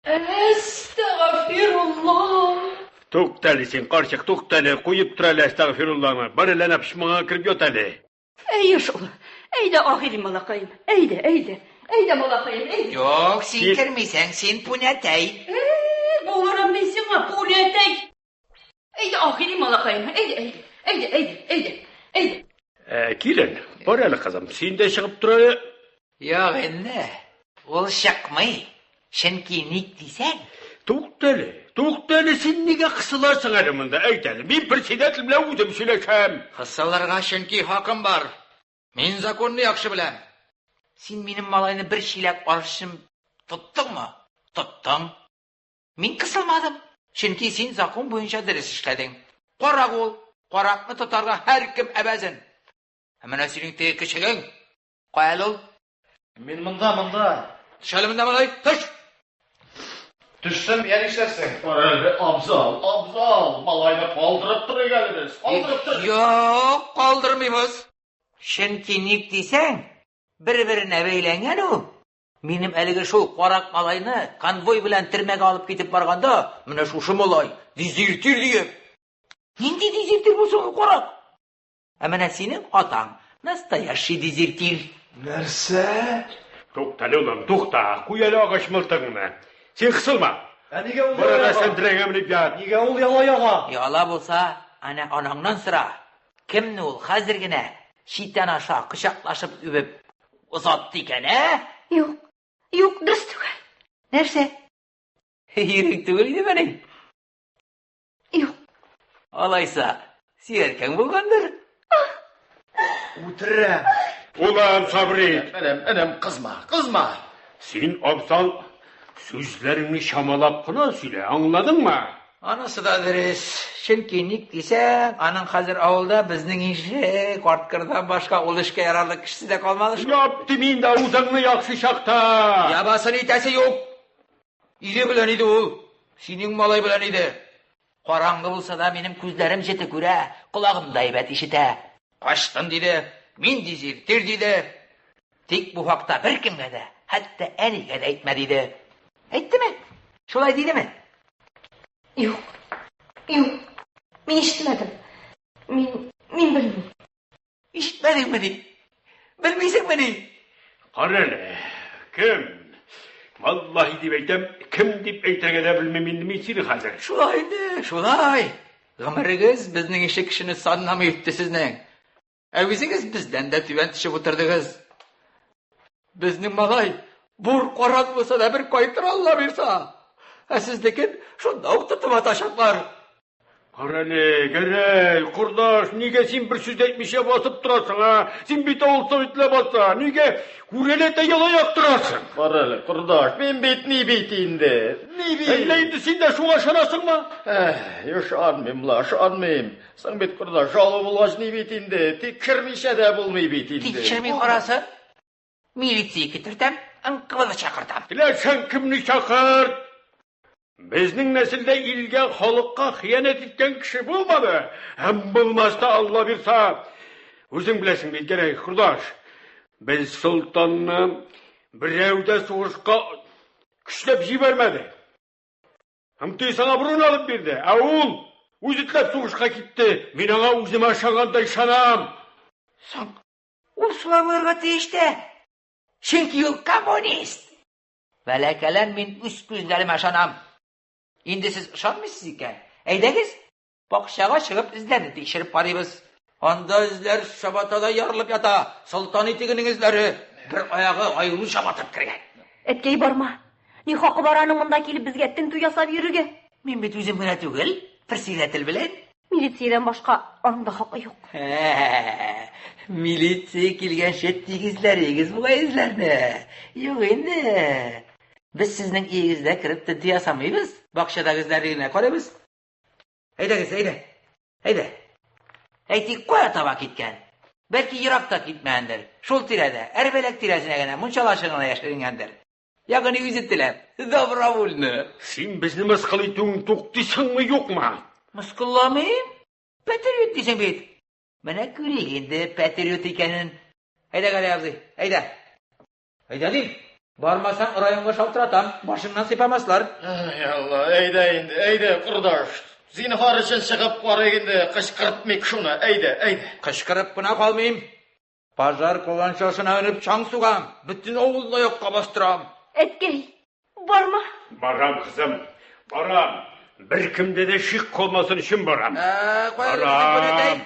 Әстәгъфирулла.
Туктале син, карчык, туктале, куеп тор әле әстәгъфируллаңны. Бар әле әнә почмаңа кереп ят әле.
Әйе шул. Әйдә, Агыйль малакаем. Әйдә, әйдә. Әйдә, малакаем, әйдә.
Юк, син кермисең, син пүнәтәй.
Булырым мин сиңа пүнәтәй. Әйдә, Агыйль малакаем. Әйдә, әйдә. Әйдә, әйдә, әйдә. Әйдә.
Ә, килен, бар әле кызым, син дә чыгып тор әле.
Юк инде, ул чыкмый. Чөнки ник дисәң...
Туктале, туктале, син нигә кысыласың әле монда? Әйт әле, мин председатель белән үзем сөйләшәм.
Кысылырга чөнки хакым бар. Мин законны яхшы беләм. Син минем малайны бер чиләк арышым тоттыңмы? Тоттың. Мин кысылмадым, чөнки син закон буенча дөрес эшләдең. Карак ул, каракны тотарга һәркем әбәзен. Ә менә синең теге көчегең, кая әле ул?
Мин монда, монда.
Төш әле монда, малай, төш!
Төшсәм, я нишләрсең? Кара әле, Абзал, Абзал, малайны калдырып торыйк әле без, калдырып торыйк.
Юк, калдырмыйбыз. Чөнки ник дисәң, бер-беренә бәйләнгән ул. Минем әлеге шул карак малайны конвой белән төрмәгә алып китеп барганда, менә шушы малай, дезертир диеп. Нинди дезертир бу соң карак? Ә менә синең атаң настоящий дезертир.
Нәрсә?
Туктале, улым, тукта. Куй әле агач мылтыгыңны. Син кысылма.
Ә нигә ул
Бар
яла
әле
яга?
сәндерәгә менеп ят.
Нигә ул яла яга?
Яла булса, әнә анаңнан сора. Кемне ул хәзер генә читән аша кочаклашып үбеп озатты икән, ә?
Юк, юк, дөрес түгел.
Нәрсә? Йөрәк түгел идемени?
Юк.
Алайса, сөяркәң булгандыр?
Үтерәм.
Улым, сабыр ит.
Энем, энем, кызма, кызма.
Син, Абзал, сүзләреңне чамалап кына сөйлә, аңладыңмы?
Анысы да дөрес. Чөнки ник дисәң, аның хәзер авылда безнең ише карткырдан башка ул эшкә ярарлык кешесе дә калмады шул.
Яп дим инде авызыңны яхшы чакта.
Ябасын итәсе юк. Ире белән иде ул. Синең малай белән иде. Караңгы булса да минем күзләрем җете күрә, колагым да әйбәт ишетә. Качтым диде, мин дезертир диде. Тик бу хакта беркемгә дә, хәтта әнигә дә әйтмә диде. Әйттеме? Шулай дидеме?
Юк. Юк. Мин ишетмәдем. Мин мин белмим.
Ишетмәдеңмени? Белмисеңмени?
Кара әле, кем? Валлаһи дип әйтәм, кем дип әйтергә дә белмим инде мин сине хәзер.
Шулай инде, шулай. Гомерегез безнең ише кешене санламый үтте сезнең. Ә үзегез бездән дә түбән төшеп утырдыгыз. Безнең малай бур карак булса да бер кайтыр Алла бирса. Ә сезнекен шунда ук тотып атачаклар.
Карале, Гәрәй, кордаш, нигә син бер сүз әйтмичә басып торасың, а? Син бит авыл советына баса, нигә күрәләтә ялаяк торасың?
Карале, кордаш, мин бит ни бит инде, ни бит.
Әллә инде син дә шуңа ышанасыңмы?
Эх, ышанмыйм ла, ышанмыйм. Соң бит, кордаш, жалу булгач ни бит инде, тикшермичә дә булмый бит инде.
Тикшерми карасын. Милиция китертәм, НКВД чакыртам.
Теләсәң кемне чакырт. Безнең нәселдә илгә, халыкка хыянәт иткән кеше булмады. Һәм булмас та, Алла бирса. Үзең беләсең бит, Гәрәй, кордаш. Без солтанны берәү дә сугышка көчләп җибәрмәде. МТС аңа бронь алып бирде, ә ул үзе теләп сугышка китте. Мин аңа үземә ышангандай ышанам.
Соң, ул шулай булырга тиеш тә. Чөнки ул коммунист. Бәләкәләм, мин үз күзләремә ышанам. Инде сез ышанмыйсыз икән, әйдәгез, бакчага чыгып эзләрне тикшереп карыйбыз. Анда эзләр чабатада ярылып ята, солтан итегенең эзләре. Бер аягы аеруча батып кергән.
Әткәй, барма. Ни хакы бар аның монда килеп безгә тентү ясап йөрергә?
Мин бит үзем генә түгел, председатель белән.
Милициядән башка аның да хакы юк.
Милиция килгәнче тигезләрегез бугай эзләрне. Юк инде. Без сезнең өегездә кереп тентү ясамыйбыз. Бакчадагы эзләрне генә карыйбыз. Әйдәгез, әйдә. Әйдә. Әйтик, кая таба киткән? Бәлки ерак та китмәгәндер. Шул тирәдә, Әрбәләк тирәсенә генә, мунчалашына гына яшеренгәндер. Ягъни үзе теләп, добровольно.
Син безне мыскыл итүең туктыйсыңмы, юкмы?
Мыскылламыйм. Патриот дисең бит. Менә күрик инде патриот икәнен. Әйдә, Гали абзый, әйдә. Әйдә дим. Бармасаң, районга шалтыратам, башыңнан сыйпамаслар.
Ай, Алла, әйдә инде, әйдә, кордаш. Зинһар өчен чыгып карыйк инде, кычкыртмыйк шуны, әйдә, әйдә.
Кычкырып кына калмыйм. Пожар каланчасына менеп чаң сугам, бөтен авылны аякка бастырам.
Әткәй, барма.
Барам, кызым, барам. Беркемдә дә шик калмасын өчен барам.
Ә, кая барам.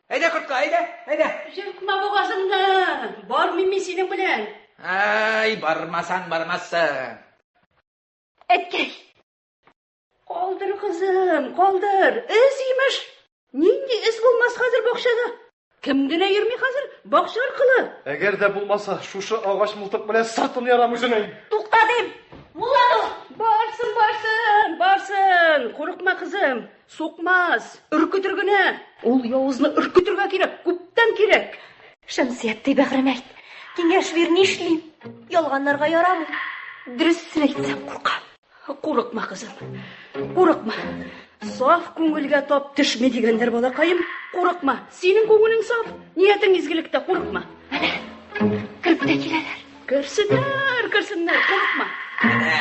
Әйдә, кортка, әйдә, әйдә.
Җыртма бугазыңны, бармыйм мин синең белән.
Әй, бармасаң бармассың.
Әткәй.
Калдыр, кызым, калдыр. Эз имеш. Нинди эз булмас хәзер бакчада? Кем генә йөрми хәзер бакча аркылы?
Әгәр дә булмаса, шушы агач мылтык белән сыртын ярам үзенең.
Тукта дим. Мулла дус.
Барсын, барсын, барсын. Курыкма, кызым. Сукмас, өркетер генә. Ул явызны өркетергә кирәк, күптән кирәк.
Шәмсияттәй бәгърем әйт. Киңәш бир, нишлим? Ялганларга ярамый. Дөресен әйтсәм, куркам.
Курыкма, кызым. Курыкма. Саф күңелгә тап төшми дигәннәр, балакаем. Курыкма. Синең күңелең саф, ниятең изгелектә, курыкма.
Әнә, кереп тә киләләр.
Керсеннәр, керсеннәр, курыкма.
Әнә,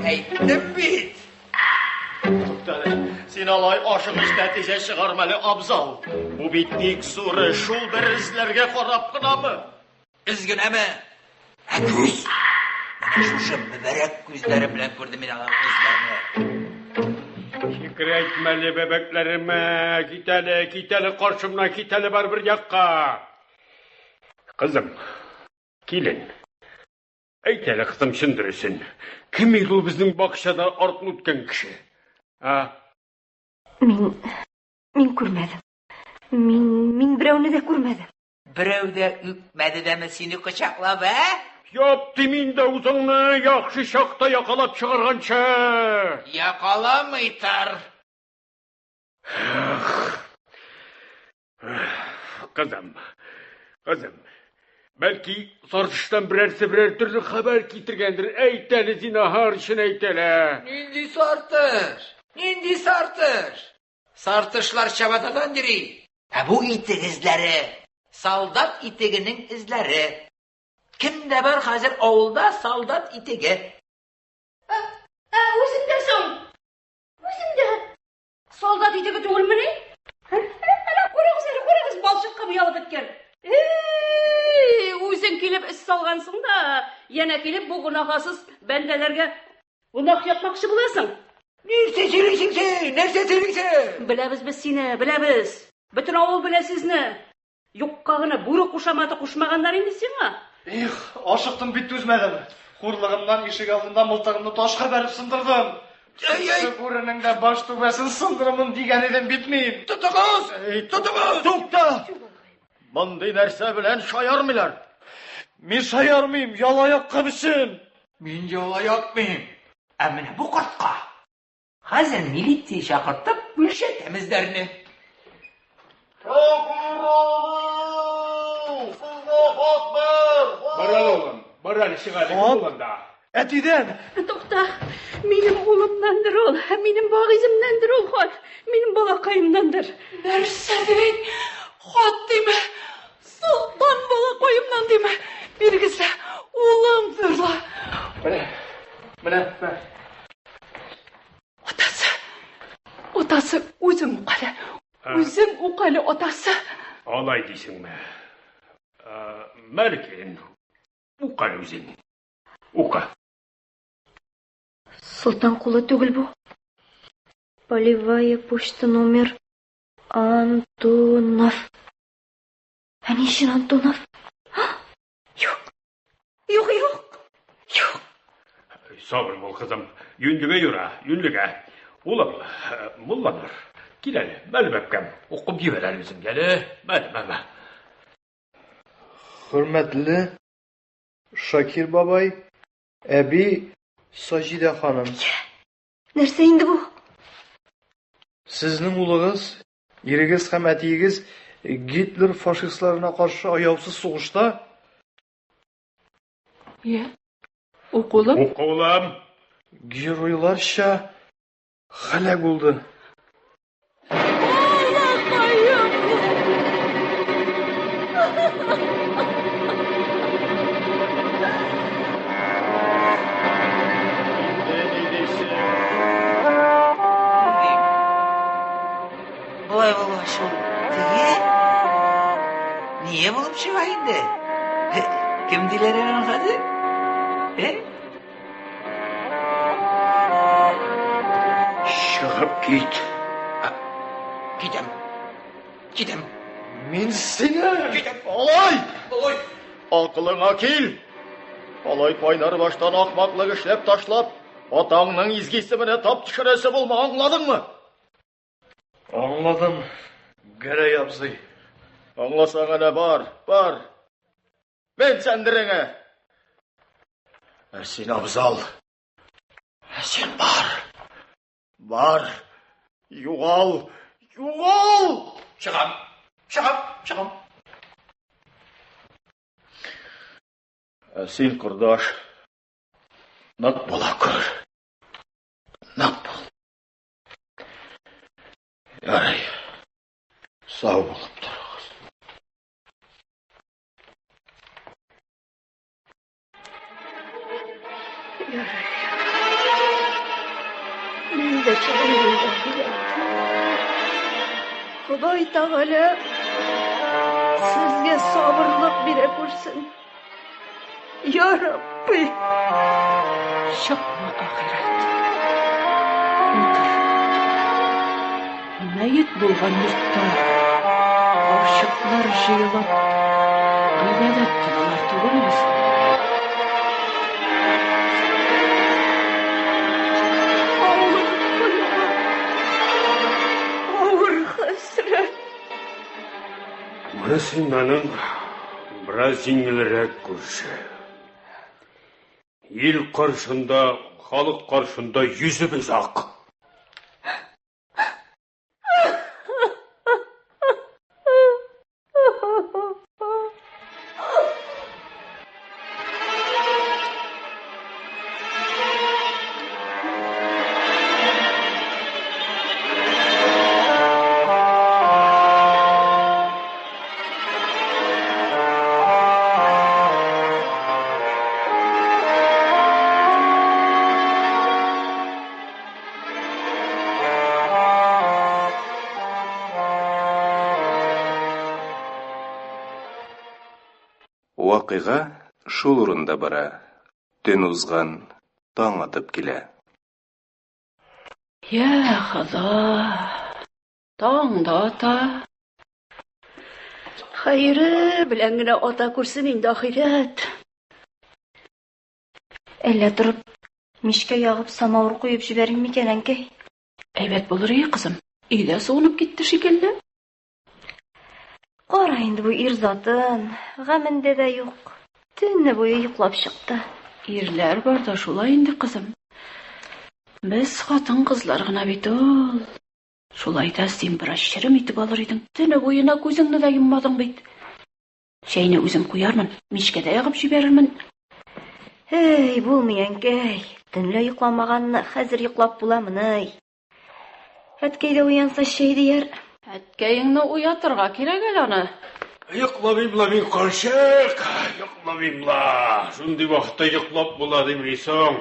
әйттем бит.
Туктале, син алай ашыгыч нәтиҗә чыгарма әле, абзал. Бу бит бик зур эш, шул бер эзләргә карап кынамы?
Эз генәме? Ә күз? Менә шушы мөбарәк күзләрем белән күрдем мин алар күзләрне.
Чекрәйтмәле бәбәкләремә, кит әле, кит әле каршымнан, кит әле бар бер якка. Кызым, килен. Әйт әле, кызым, чын дөресен. Кем иде ул безнең бакчада артлы үткән кеше? А?
Мин, мин күрмәдем. Мин, мин берәүне дә күрмәдем.
Берәү дә үпмәде дәме сине кочаклап, ә?
Яп дим инде үзеңне, яхшы чакта якалап чыгарганчы.
Якаламый тар.
Кызым, кызым, бәлки Сартыштан берәрсе берәр төрле хәбәр китергәндер. Әйт әле, зинһар өчен әйт әле.
Нинди Сартыш? Нинди Сартыш? Сартышлар чабатадан йөри. Ә бу итек эзләре, солдат итегенең эзләре. Кемдә бар хәзер авылда солдат итеге?
Ә, ә үзеңдә соң? Үзеңдә солдат итеге түгелмени? Әнә карагыз әле, карагыз, балчыкка буялып беткән. Эй, үзең килеп эз салгансың да, янә килеп бу гөнаһасыз бәндәләргә гөнаһ япмакчы буласың.
Нәрсә сөйлисең син? Нәрсә сөйлисең?
Беләбез без сине, беләбез. Бөтен авыл белә сезне. Юкка гына бүре кушаматы кушмаганнар инде сиңа.
Их, ашыктым бит түзмәдем. Хурлыгымнан ишек алдында мылтыгымны ташка бәреп сындырдым.
Эй, эй!
Бүренең дә баш түбәсен сындырырмын дигән идем бит мин.
Тотыгыз! Тотыгыз!
Тукта! Мондый нәрсә белән шаярмыйлар. Мин шаярмыйм, ялаякка өчен.
Мин яла якмыйм. Ә менә бу кортка. Хәзер милиция чакыртып үлчәтәм эзләрне.
Бар әле, улым, бар әле, чык әле, кем ул анда?
Әтидән!
Тукта, минем улымнандыр ул, минем Вагыйземнәндер ул хат, минем балакаемнандыр. Нәрсә дим? Хат диме? Солтан балакаемнан диме? Бирегез лә, улымдыр ла.
Менә, менә, менә.
Атасы, атасы, үзең ук әле. Үзең ук әле, атасы.
Алай дисеңме? Мәлкин, ук әле үзең. Укы.
Солтан кулы түгел бу. Полевая почта номер Антонов. Ә ни өчен Антонов? Юк.
Юк, юк. Юк.
Сабыр бул, кызым. Юньлегә юра, юньлегә. Улым, Мулланур, кил әле, мәл бәбкәм. Укып җибәр әле үзең, әле. Мәл, мәл, мәл.
Хөрмәтле Шакир бабай, әби Саҗидә ханым.
Нәрсә инде бу?
Сезнең улыгыз, ирегез һәм әтиегез Гитлер фашистларына каршы аяусыз сугышта
Йә. Укулым?
Укулым.
Геройларча һәлак булды.
Балакаем!
Болай булгач ул теге ние булып чыга инде? Кем диләр әле аны хәзер? Э?
Чыгып кит.
Китәм. Китәм.
Мин сине!
Китәм.
Алай!
Алай!
Акылыңа кил! Алай кайнар баштан ахмаклык эшләп ташлап, атаңның изге исеменә тап төшерәсе булма, аңладыңмы? Аңладым, Гәрәй абзый. Аңласаң әнә бар, бар. Мен сәндереңә. Ә син, абзал, ә син бар. Бар. Югал, югал!
Чыгам, чыгам, чыгам.
Ә син, кордаш, нык була күр. Нык бул. Ярый. Сау булып торыгыз.
Ярый. Мин дә чыгыйм инде, ахирәт. Ходай Тәгалә сезгә сабырлык бирә күрсен. Я Рабби! Чыкма, ахирәт. Утыр. Мәет булган йортта карчыклар җыелып гыйбадәт кылалар түгелме соң?
Авыр кайгы, авыр хәсрәт.
Күрәсең, аның бераз җиңелрәк күрше. Ил каршында, халык каршында йөзебез ак.
Вакыйга шул урында бара. Төн узган, таң атып килә.
Я Хода, таң да ата. Хәере белән генә ата күрсен инде ахирәт.
Әллә торып, мичкә ягып самавыр куеп җибәрим микән, әнкәй?
Әйбәт булыр ие, кызым. Өйдә суынып китте шикелле.
Кара инде бу ир затын, гамендә дә юк. Төне буе йоклап чыкты.
Ирләр бар да шулай инде, кызым. Без хатын-кызлар гына бит ул. Шулай да син бераз черем итеп алыр идең. Төне буена күзеңне дә йоммадың бит. Чәйне үзем куярмын, мичкә дә ягып җибәрермен.
Эй, булмый, әнкәй. Төнлә йокламаганны хәзер йоклап буламыни? Әткәй дә уянса чәй дияр.
Әткәеңне уятырга кирәк әле аны.
Йокламыйм ла мин, карчык, йокламыйм ла. Шундый вакытта йоклап була димени соң?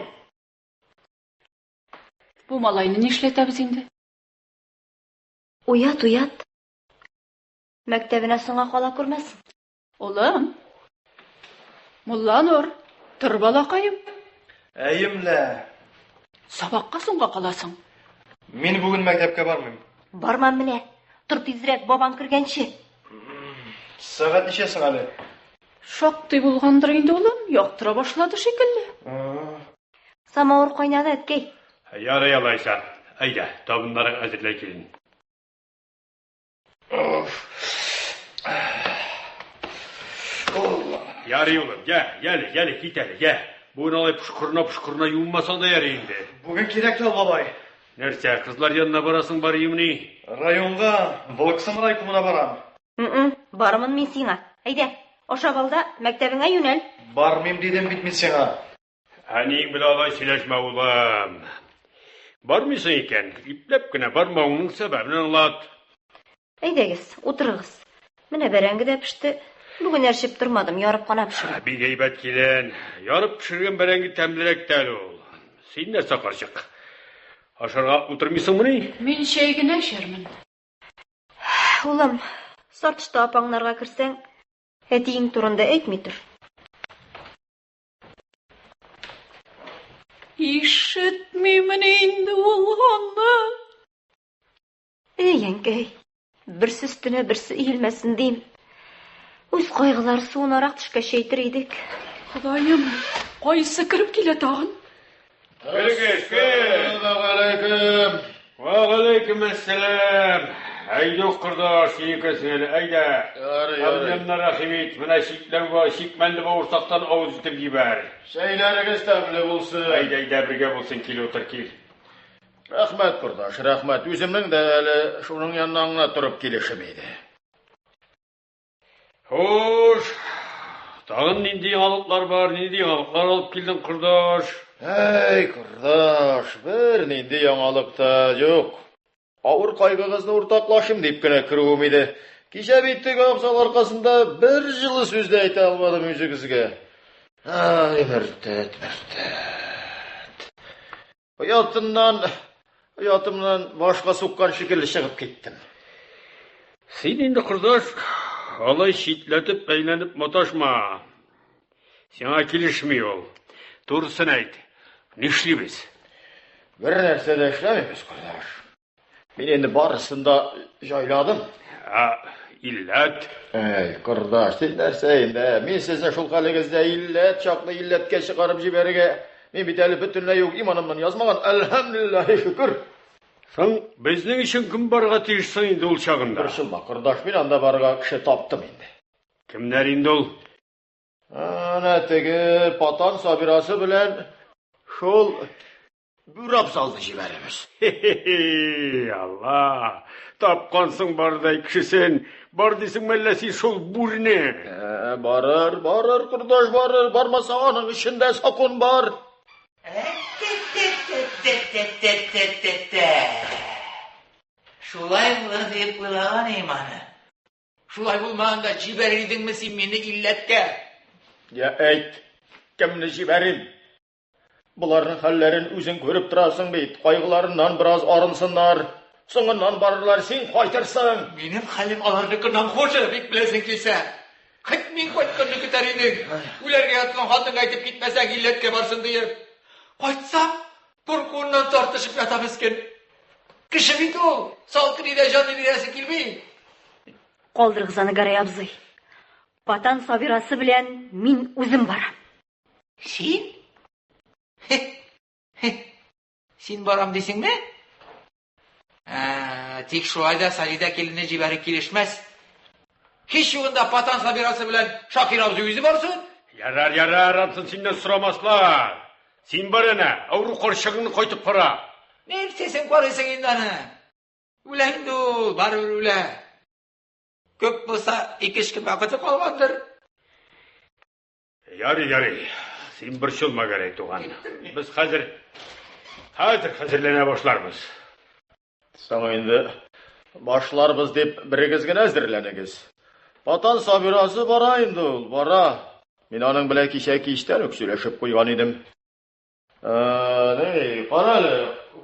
Бу малайны нишләтәбез инде?
Уят, уят. Мәктәбенә соңга кала күрмәсен.
Улым. Мулланур, тор балакаем.
Әйем лә.
Сабакка соңга каласың.
Мин бүген мәктәпкә бармыйм.
Бармам менә. Тор тизрәк, бабаң кергәнче.
Сәгать ничә соң әле?
Шактый булгандыр инде, улым, яктыра башлады шикелле.
Самавыр кайнады, әткәй.
Ярый алайса. Әйдә, табыннарың әзерләй килен. Ярый, улым, я, яле, яле, кит әле, я. Бүген алай пошкырына-пошкырына юынмасаң да ярый инде.
Бүген кирәк ял, бабай.
Нәрсә, кызлар янына барасың бар имени?
Районга, Волоксым райкомына барам.
М-м, бармын мин сиңа. Әйдә, ашап ал да, мәктәбеңә юнәл.
Бармыйм дидем бит мин сиңа.
Әниең белән алай сөйләшмә, улым. Бармыйсың икән, ипләп кенә бармавыңның сәбәбен аңлат.
Әйдәгез, утырыгыз. Менә бәрәңге дә пеште. Бүген әрчеп тормадым, ярып кына пешердем.
Бик әйбәт, килен. Ярып пешергән бәрәңге тәмлерәк тә әле ул. Син нәрсә, карчык? Ашарга утырмыйсыңмыни?
Мин чәй генә эчәрмен.
Улым, Сартышта апаңнарга керсәң, әтиең турында әйтми тор.
Ишетмимен инде ул аны.
Эй, әнкәй, берсе өстенә берсе өелмәсен дим. Үз кайгылары суынарак төшкәч әйтер идек.
Ходаем, кайсы кереп килә тагын?
Керегез, кер.
Ассаламу
Вәгаләйкем әссәлам. Әйдүк, кордаш, синеке сеңеле, әйдә.
Ярый, ярый.
Әбнәмнәр рәхим ит, менә чикләүгә, чикмәнле бавырсактан авыз итеп җибәр.
Чәйләрегез тәмле булсын.
Әйдә, әйдә, бергә булсын, кил утыр, кил.
Рәхмәт, кордаш, рәхмәт. Үземнең дә әле шуның яныннан гына торып килешем иде.
Хуш, тагын нинди яңалыклар бар, нинди яңалыклар алып килдең, кордаш?
Әй, кордаш, бер нинди яңалык та юк. Авыр кайгыгызны уртаклашым дип кенә керүем иде. Кичә бит теге абзал аркасында бер җылы сүз дә әйтә алмадым үзегезгә. Ай, мөртәт, мөртәт. Оятыннан, оятымнан башка суккан шикелле чыгып киттем.
Син инде, кордаш, алай читләтеп әйләнеп маташма. Сиңа килешми ул. Турысын әйт. Нишлибез?
Бер нәрсә дә эшләмибез, кордаш. Мин инде барысын да җайладым.
Ә, илләт?
Әй, кордаш, син нәрсә инде? Мин сезне шул хәлегездә илләт чаклы илләткә чыгарып җибәрергә. Мин бит әле бөтенләй үк иманымнан язмаган. Әлхәмдүлиллаһи шөкер.
Соң, безнең өчен кем барырга тиеш соң инде ул чагында?
Борчылма, кордаш, мин анда барырга кеше таптым инде.
Кемнәр инде ул?
Әнә теге Патан Сабирасы белән шул Бүре абзалны җибәрәбез.
Хе-хе-хе, Алла, тапкансың бардай кешесен. Бар дисең мәллә син шул бүрене?
Ә, барыр, барыр, кордаш, барыр. Бармаса, аның эчендә закон бар.
Тә-тә-тә-тә-тә-тә-тә. Шулай булыр дип уйлаган идем аны. Шулай булмаганда җибәрер идеңме син мине илләткә?
Я әйт, кемне җибәрим? Боларның хәлләрен үзең күреп торасың бит. Кайгыларыннан бераз арынсыннар. Соңыннан барырлар, син кайтырсың.
Минем хәлем аларныкыннан хуже, бик беләсең килсә. Хет мин кайтканны көтәр идең. Үләргә яткан хатынга әйтеп китмәсәң, илләткә барсын диеп. Кайтсам, куркуыннан тартышып ята мескен. Кеше бит ул, салкын өйдә җанын бирәсе килми.
Калдырыгыз аны, Гәрәй абзый. Патан Сабирасы белән мин үзем барам.
Син? Син барам дисеңме? Ә, тик шулай да Саҗидә киленне җибәреп килешмәс. Һич югында Патан Сабирасы белән Шакир абзый үзе барсын.
Ярар, ярар, ансын синнән сорамаслар. Син бар әнә, авыру карчыгыңны кайтып кара.
Нәрсәсен карыйсың инде аны? Үлә инде ул, барыбер үлә. Күп булса, ике-өч көн вакыты калгандыр.
Ярый, ярый. Син борчылма, Гәрәй туган. Без хәзер хәзер хәзерләнә башларбыз.
Соң инде башларбыз дип берегез генә әзерләнегез. Патан Сабирасы бара инде ул, бара. Мин аның белән кичә кичтән үк сөйләшеп куйган идем. Ә, ни, кара әле,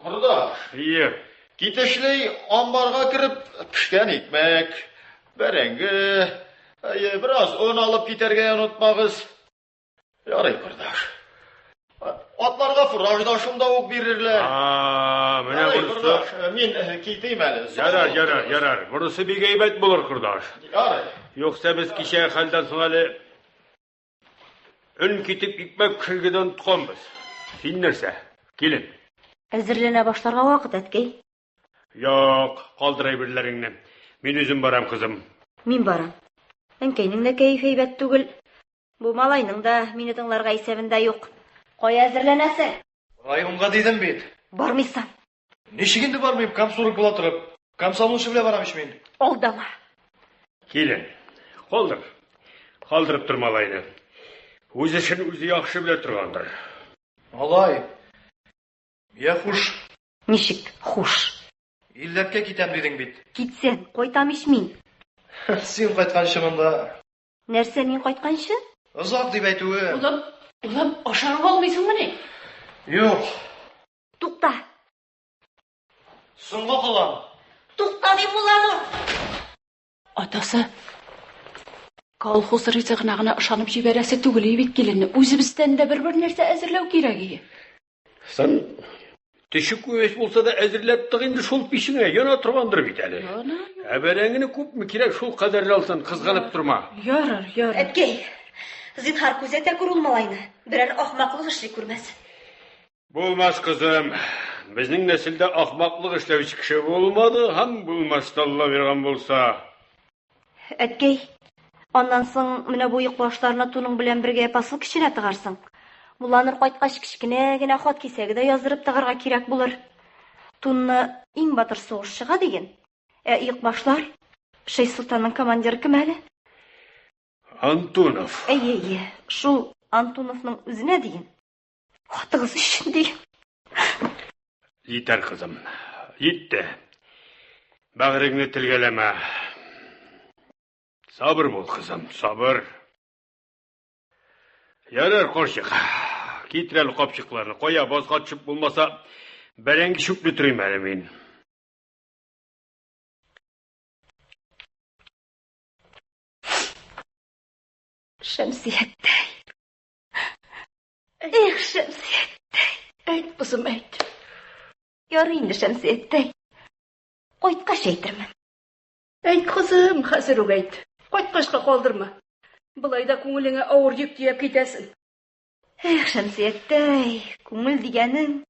кордаш.
Ие.
Китешли амбарга кереп пешкән икмәк, бәрәңге, әйе, бераз он алып китәргә онытмагыз. Ярый, кордаш. Атларга фураж да шунда ук бирерләр.
А, менә
Ярый,
монысы.
кордаш, мин китим әле. Сау
Ярар,
булып
ярар,
торыгыз.
ярар. Монысы бик әйбәт булыр, кордаш.
Ярый.
Юкса без кичә хәлдән соң әле өн китеп икмәк пешерергә дә онытканбыз. Син нәрсә, килен?
Әзерләнә башларга вакыт, әткәй.
Юк, калдыр әйберләреңне. Мин үзем барам, кызым.
Мин барам. Әнкәйнең дә кәефе әйбәт түгел. Бу малайның да мине тыңларга исәбендә юк. Кая әзерләнәсең?
Районга дидем бит.
Бармыйсың.
Ничек инде бармыйм, комсорг була торып. Комсомол эше белән барам ич мин.
Алдама.
Килен, калдыр. Калдырып тор малайны. Үз эшен үзе яхшы белә торгандыр.
Алай. Я хуш.
Ничек хуш?
Илләткә китәм дидең бит.
Китсәм, кайтам ич мин.
Син кайтканчы монда.
Нәрсә мин кайтканчы?
Озак дип әйтүе.
Улым, улым, ашарга алмыйсыңмыни?
Юк.
Тукта.
Соңга калам.
Тукта дим, Мулланур.
Атасы, колхоз ризыгына гына ышанып җибәрәсе түгел бит киленне. Үзебездән дә бер-бер нәрсә әзерләү кирәк ие.
Сан төче күәс булса да әзерләп тык инде шул пичеңә, яна торгандыр бит әле.
Яна.
Ә бәрәңгене күпме кирәк, шул кадәрле алсын, кызганып торма.
Ярар, ярар.
Әткәй, зинһар күзәтә күр ул малайны. Берәр ахмаклык эшли күрмәсен.
Булмас, кызым. Безнең нәселдә ахмаклык эшләүче кеше булмады һәм булмас та Алла биргән булса.
Әткәй, аннан соң менә бу оекбашларны туның белән бергә посылка эченә тыгарсың. Мулланур кайткач кечкенә генә хат кисәге дә яздырып тыгарга кирәк булыр. Тунны иң батыр сугышчыга диген. Ә оекбашлар Шәйсолтанның командиры кем әле?
Антонов.
Әйе, әйе, шул Антоновның үзенә диген. Хатыгыз өчен диген.
Җитәр, кызым. Җитте. Бәгыреңне телгәләмә. Сабыр бул, кызым, сабыр. Ярар, карчык. Китер әле капчыкларны. Кая, базга төшеп булмаса, бәрәңге чүпли торыйм әле мин.
Шәмсияттәй. Эх, Шәмсияттәй.
Әйт, кызым, әйт.
Ярый инде, Шәмсияттәй. Кайткач әйтермен.
Әйт, кызым, хәзер үк әйт. Кайткачка калдырма. Болай да күңелеңә авыр йөк төяп китәсең.
Эх, Шәмсияттәй, күңел дигәнең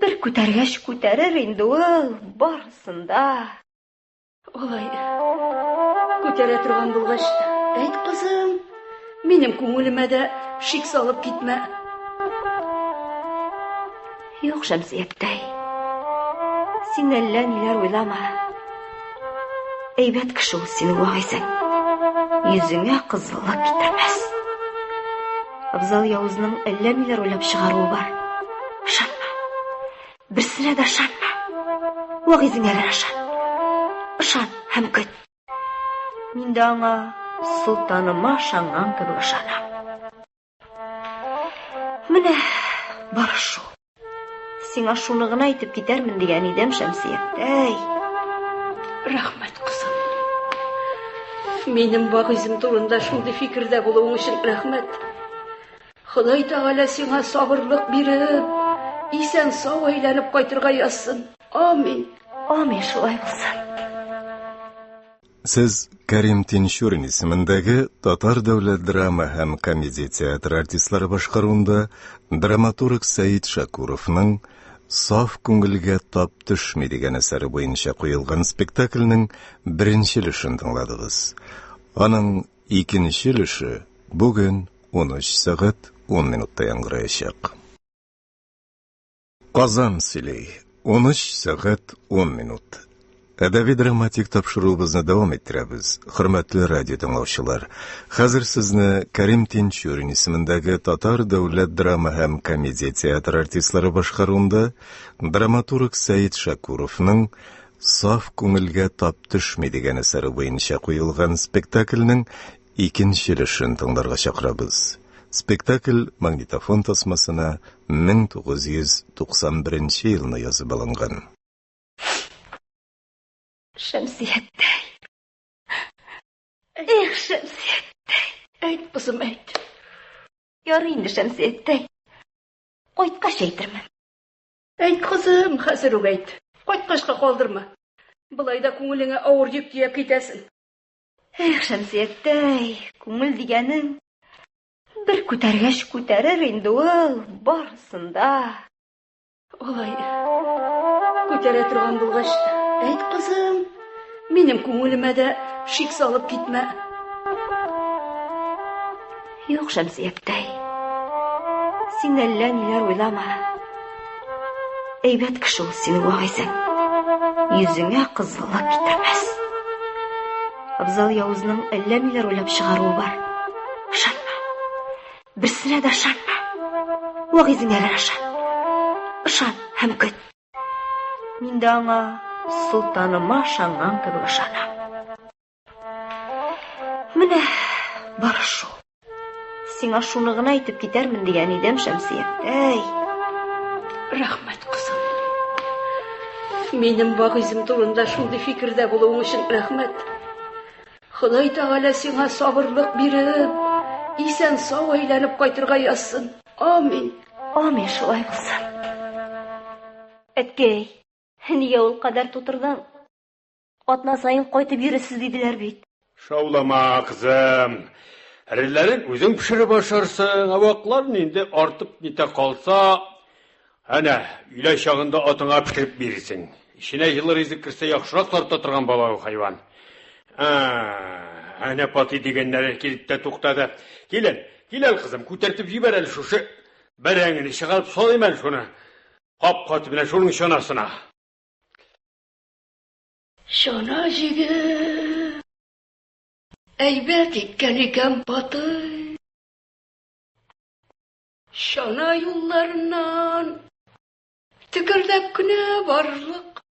бер күтәргәч күтәрер инде ул барысын да.
Алай күтәрә торган булгач, әйт, кызым, минем күңелемә дә шик салып китмә.
Юк, Шәмсияттәй. Син әллә ниләр уйлама. Әйбәт кеше ул синең Вагыйзең. Йөзеңә кызыллык китермәс. Абзал Явызның әллә ниләр уйлап чыгаруы бар. Ышанма. Берсенә дә ышанма. Вагыйзеңә генә ышан. Ышан һәм көт. Мин дә аңа солтаныма ышанган кебек ышанам. Менә бар шул. Сиңа шуны гына әйтеп китәрмен дигән идем, Шәмсияттәй.
Рәхмәт, кызым. Минем Вагыйзем турында шундый фикердә булуың өчен рәхмәт. Ходай Тәгалә сиңа сабырлык биреп, исән-сау әйләнеп кайтырга язсын. Амин.
Амин, шулай булсын.
Сез Кәрим Тинчурин исемендәге Татар дәүләт драма һәм комедия театры артистлары башкаруында драматург Сәид Шакуровның Саф күңелгә тап төшми дигән әсәре буенча куелган спектакльнең беренче өлешен тыңладыгыз. Аның икенче өлеше бүген 13 сәгать 10 минутта яңгыраячак. Казан сөйли. 13 сәгать 10 минут. Әдәби драматик тапшыруыбызны дәвам иттерәбез. Хөрмәтле радио тыңлаучылар, хәзер сезне Кәрим Тинчурин исемендәге Татар дәүләт драма һәм комедия театры артистлары башкаруында драматург Сәет Шакуровның Саф күңелгә тап төшми дигән әсәре буенча куелган спектакльнең икенче өлешен тыңларга чакырабыз. Спектакль магнитофон тасмасына 1991 елны язып алынган.
Шәмсияттәй. Эх, Шәмсияттәй.
Әйт, кызым, әйт.
Ярый инде, Шәмсияттәй. Кайткач әйтермен.
Әйт, кызым, хәзер үк әйт. Кайткачка калдырма. Болай да күңелеңә авыр йөк төяп китәсең.
Эх, Шәмсияттәй, күңел дигәнең бер күтәргәч күтәрер инде ул барысын да.
Алай күтәрә торган булгач, әйт, кызым, минем күңелемә дә шик салып китмә.
Юк, Шәмсияттәй. Син әллә ниләр уйлама. Әйбәт кеше ул синең вагыйзең. Йөзеңә кызыллык китермәс. Абзал Явызның әллә ниләр уйлап чыгаруы бар. Ышанма. Берсенә дә ышанма. Вагыйзеңә генә ышан. Ышан һәм көт. Мин дә аңа солтаныма ышанган кебек ышанам. Менә бар шул. Сиңа шуны гына әйтеп китәрмен дигән идем, Шәмсияттәй.
Рәхмәт, кызым. Минем вагыйзем турында шундый фикердә булуың өчен рәхмәт. Ходай Тәгалә сиңа сабырлык биреп, исән-сау әйләнеп кайтырга язсын. Амин.
Амин, шулай булсын. Әткәй, нигә ул кадәр тутырдың? Атна саен кайтып йөресез диделәр бит.
Шаулама, кызым. Эреләрен үзең пешереп ашарсың, ә вакларын инде артып нитә калса, әнә, өйлә чагында атыңа пешереп бирерсең. Эченә җылы ризык керсә, яхшырак тарта торган бала ул хайван. Ә, әнә Патый дигәннәре килеп тә туктады. Кил әле, кил әле, кызым, күтәртеп җибәр әле шушы бәрәңгене, чыгарып салыйм әле шуны. Капка төбенә, шуның чанасына.
Чана җигеп, әйбәт иткән икән Патый. Чана юлларыннан текердәп кенә барырлык.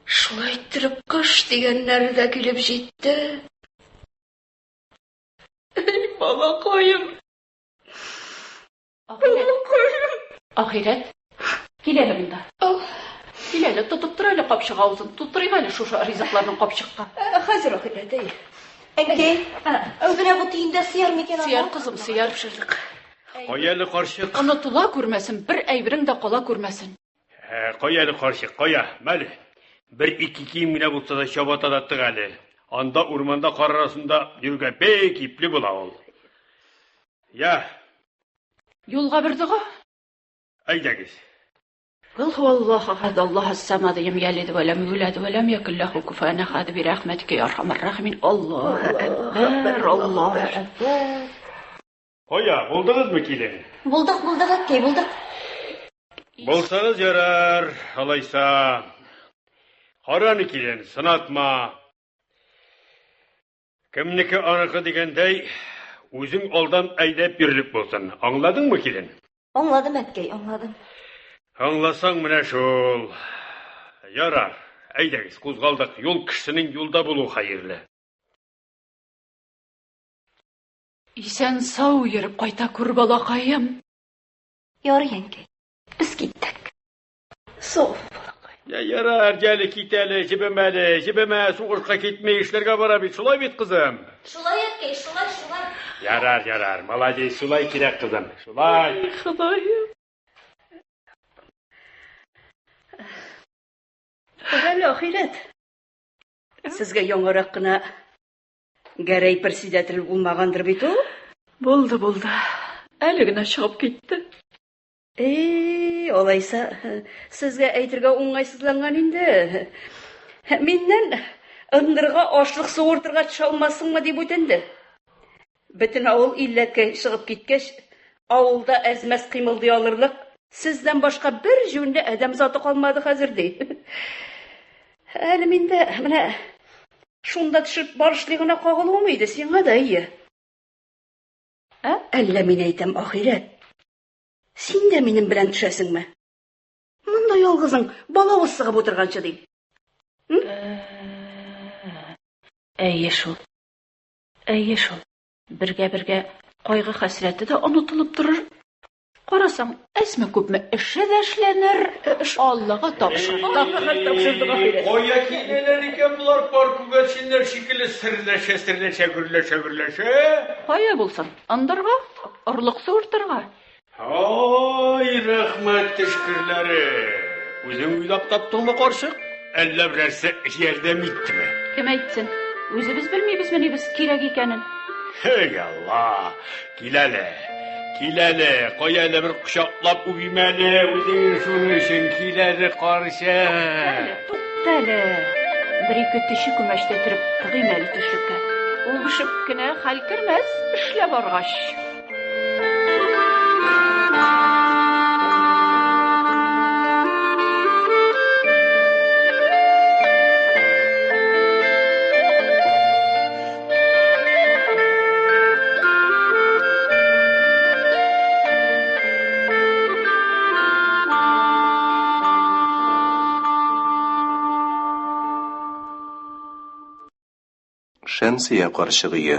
Шулай иттереп кыш дигәннәре дә килеп җитте. Эй, балакаем!
Балакаем! Ахирәт, кил әле монда. Кил әле, тотып тор әле капчык авызын. Тутырыйк әле шушы ризыкларны капчыкка.
Хәзер, Ахирәт, әй.
Әнкәй, менә бу төендә сыяр микән анда?
Сыяр, кызым, сыяр. Пешердек.
Кая әле, карчык?
Онытыла күрмәсен, бер әйберең дә кала күрмәсен.
Кая әле, карчык, кая? Мәле. Бер-ике кием генә булса да чабата да тык әле. Анда урманда кар арасында йөрергә бик ипле була ул. Я.
Юлга бер дога.
Әйдәгез.
Кул һуаллаһу әхәд, Аллаһус самад, ләм ялид вә ләм юлад вә ләм якул ләһу куфуән әхәд, би рәхмәтикә я архамар рахимин. Аллаһу әкбәр, Аллаһу әкбәр.
Кая, булдыгызмы, килен?
Булдык, булдык, әткәй, булдык.
Булсагыз ярар, алайса. Кара аны, килен, сынатма. Кемнеке аныкы дигәндәй, үзең алдан әйдәп йөрерлек булсын. Аңладыңмы, килен?
Аңладым, әткәй, аңладым.
Аңласаң менә шул. Ярар, әйдәгез, кузгалдык. Юл кешесенең юлда булуы хәерле.
Исән-сау йөреп кайта күр, балакаем.
Ярый, әнкәй, без киттек.
Сау бул, балакай.
Я, ярар, җәле, кит әле, җебемә әле, җебемә, сугышка китми, эшләргә бара бит, шулай бит, кызым?
Шулай, әткәй, шулай, шулай.
Ярар, ярар, молодец, шулай кирәк, кызым, шулай.
Ай, Ходаем.
Карале, ахирәт. Сезгә яңарак кына Гәрәй председатель булмагандыр бит ул?
Булды, булды. Әле генә чыгып китте.
Эй, алайса, сезгә әйтергә уңайсызланган инде. Миннән ындырга ашлык суыртырга төшә алмассыңмы дип үтенде. Бөтен авыл илләткә чыгып киткәч, авылда әз-мәз кыймылдый алырлык. Сездән башка бер җүнле адәм заты калмады хәзер, ди. Әле мин дә менә шунда төшеп барышлый гына кагылуым иде сиңа да, әйе. Ә? Әллә мин әйтәм, ахирәт. Син дә минем белән төшәсеңме? Монда ялгызың балавыз сыгып утырганчы, дим.
Әйе шул. Әйе шул. Бергә-бергә кайгы-хәсрәте дә онытылып торыр. Карасаң, әзме-күпме эше дә эшләнер. Аллага тапшырдык.
Аллага тапшырдык, ахирәт.
Кая киләләр икән болар пар күгәрченнәр шикелле серләшә-серләшә, гөрләшә-гөрләшә?
Кая булсын, ындырга, орлык суыртырга.
Ай, рәхмәт төшкерләре! Үзең уйлап таптыңмы, карчык? Әллә берәрсе ярдәм иттеме?
Кем әйтсен? Үзебез белмибезмени без кирәк икәнен?
Эй, Алла! Кил әле, кил әле, кая әле бер кочаклап үбим әле, үзең шуның өчен кил әле, карчык.
Тукта әле, бер-ике төче күмәч тә төреп тыгыйм әле төшлеккә. Үбешеп кенә хәл кермәс, эшләп аргач.
Шәмсия карчык өе.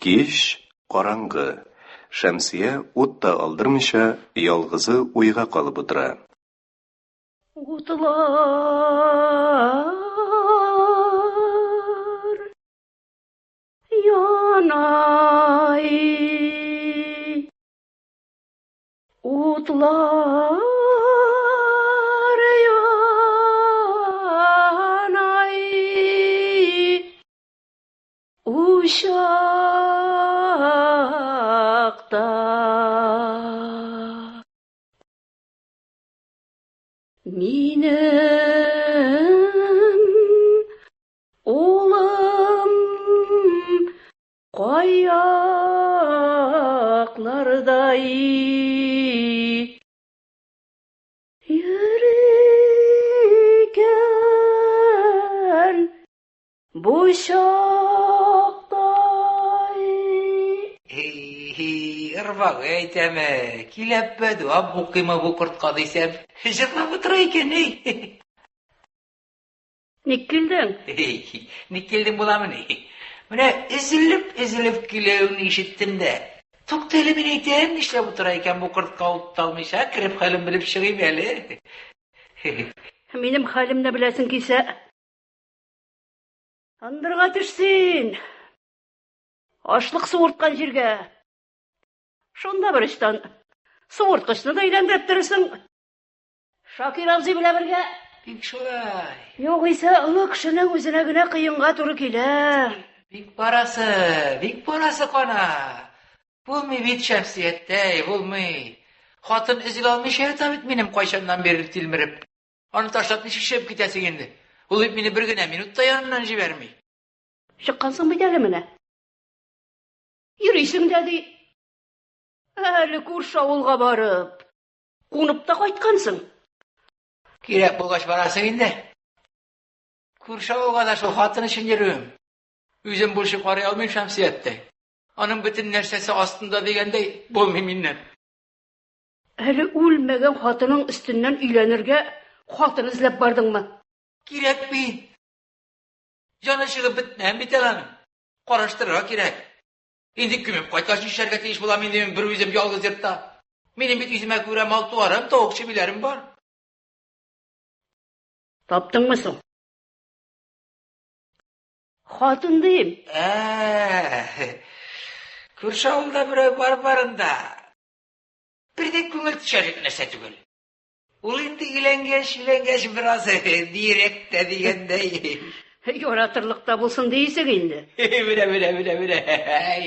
Кич, караңгы. Шәмсия, ут та алдырмыйча, ялгызы уйга калып утыра.
Утлар янай, утлар янай. Учакта минем улым кай якларда йөри икән? Бу чакта
Ырвагы әйтәме, киләп бәдуа укыймы бу кортка дисәм, җырлап утыра икән, эй.
Ник килдең?
Ник килдең буламыни? Менә өзелеп-өзелеп килүеңне ишеттем дә. Тукта әле мин әйтәм, нишләп утыра икән бу кортка утталмыйча, кереп хәлен белеп чыгыйм әле.
Минем хәлемне беләсең килсә, Ындырга төш син. Ашлык суырткан җиргә. Шунда бер очтан суырткычны да әйләндереп торырсың. Шакир абзый белән бергә.
Бик шулай.
Югыйсә, олы кешенең үзенә генә кыенга туры килә.
Бик барасы, бик барасы кана. Булмый бит, Шәмсияттәй, булмый. Хатын өзелә алмыйча ята бит минем кайчаннан бирле тилмереп. Аны ташлап ничек чыгып китәсең инде? Ул бит мине бер генә минут та яныннан җибәрми.
Чыккансың бит әле менә. Йөрисең дә ди. Әле күрше авылга барып, кунып та кайткансың.
Кирәк булгач барасың инде. Күрше авылга да шул хатын өчен йөрүем. Үзем больше карый алмыйм Шәмсияттәй. Аның бөтен нәрсәсе астында дигәндәй булмый миннән.
Әле үлмәгән хатының өстеннән өйләнергә хатын эзләп бардыңмы?
Кирәк бит. Җаны чыгып бетмәгән бит әле аның. Караштырырга кирәк. Инде күмеп кайткач нишләргә тиеш булам инде мин бер үзем ялгыз йортта? Минем бит үземә күрә мал-туарым, тавык-чебиләрем бар.
Таптыңмы соң? Хатын дим.
Ә, күрше авылда берәү бар барында. Бер дә күңел төшәрлек нәрсә түгел. Ул инде өйләнгәч, өйләнгәч бераз бирәк тә дигәндәй.
Яратырлык та булсын дисең инде.
Менә, менә, менә, менә. Әй,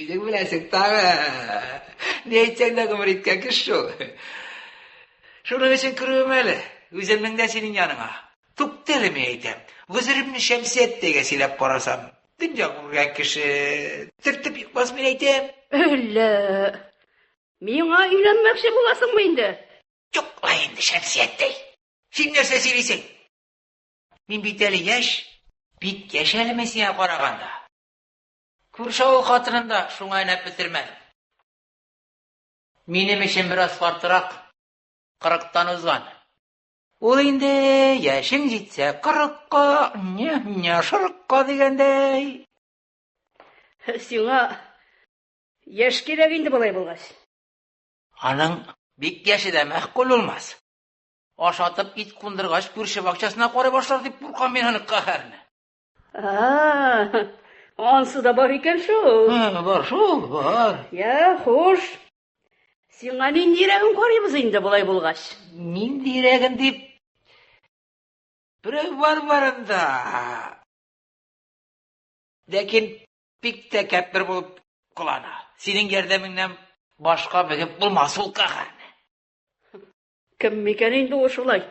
үзең беләсең тагы. Ни әйтсәң дә гомер иткән кеше шул. Шуның өчен керүем әле. Үземнең дә синең яныңа. Тукта әле, мин әйтәм. Гозеремне Шәмсияттәйгә сөйләп карасам. Дөнья күргән кеше төртеп екмас, мин әйтәм.
Әллә. Миңа өйләнмәкче буласыңмы инде?
Юк ла инде, Шәмсияттәй. Син нәрсә сөйлисең? Мин бит әле яшь, бик яшь әле мин сиңа караганда. Күрше авыл хатынын да шуңа өнәп бетермәдем. Минем өчен бераз картрак, кырыктан узган. Ул инде яшең җитсә кырыкка, не-не шырыкка дигәндәй.
Сиңа яшь кирәк инде болай булгач.
Аның бик яше дә мәгъкуль булмас. Ашатып ит кундыргач, күрше бакчасына карый башлар дип куркам мин аны каһәрне.
А, ансы да бар икән шул.
Бар шул, бар.
Я, хуш. Сиңа ниндирәген карыйбыз инде болай булгач?
Ниндирәген дип берәү бар барында. Ләкин бик тәкәббер булып кылана. Синең ярдәмеңнән башка бөгеп булмас ул каһәрне.
Кем микән инде ул шулай?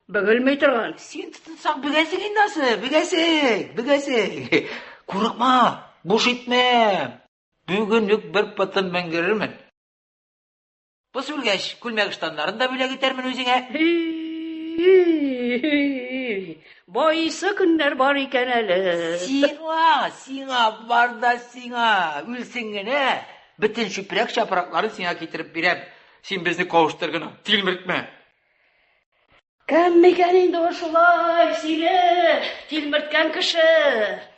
Бөгелми торган.
Син тотынсаң бөгәсең инде асы, бөгәсең, бөгәсең. Курыкма, буш итмәм. Бүген үк бер потын менгерермен. Бус үлгәч, күлмәк-ыштаннарын да бүләк итәрмен үзеңә.
Байысы көннәр бар икән әле.
Сиңа, сиңа, бар да сиңа. Үлсен генә. Бөтен чүпрәк чапракларын сиңа китереп бирәм. Син безне кавыштыр гына, тилмертмә.
Кем микән инде ул шулай сине тилмерткән кеше?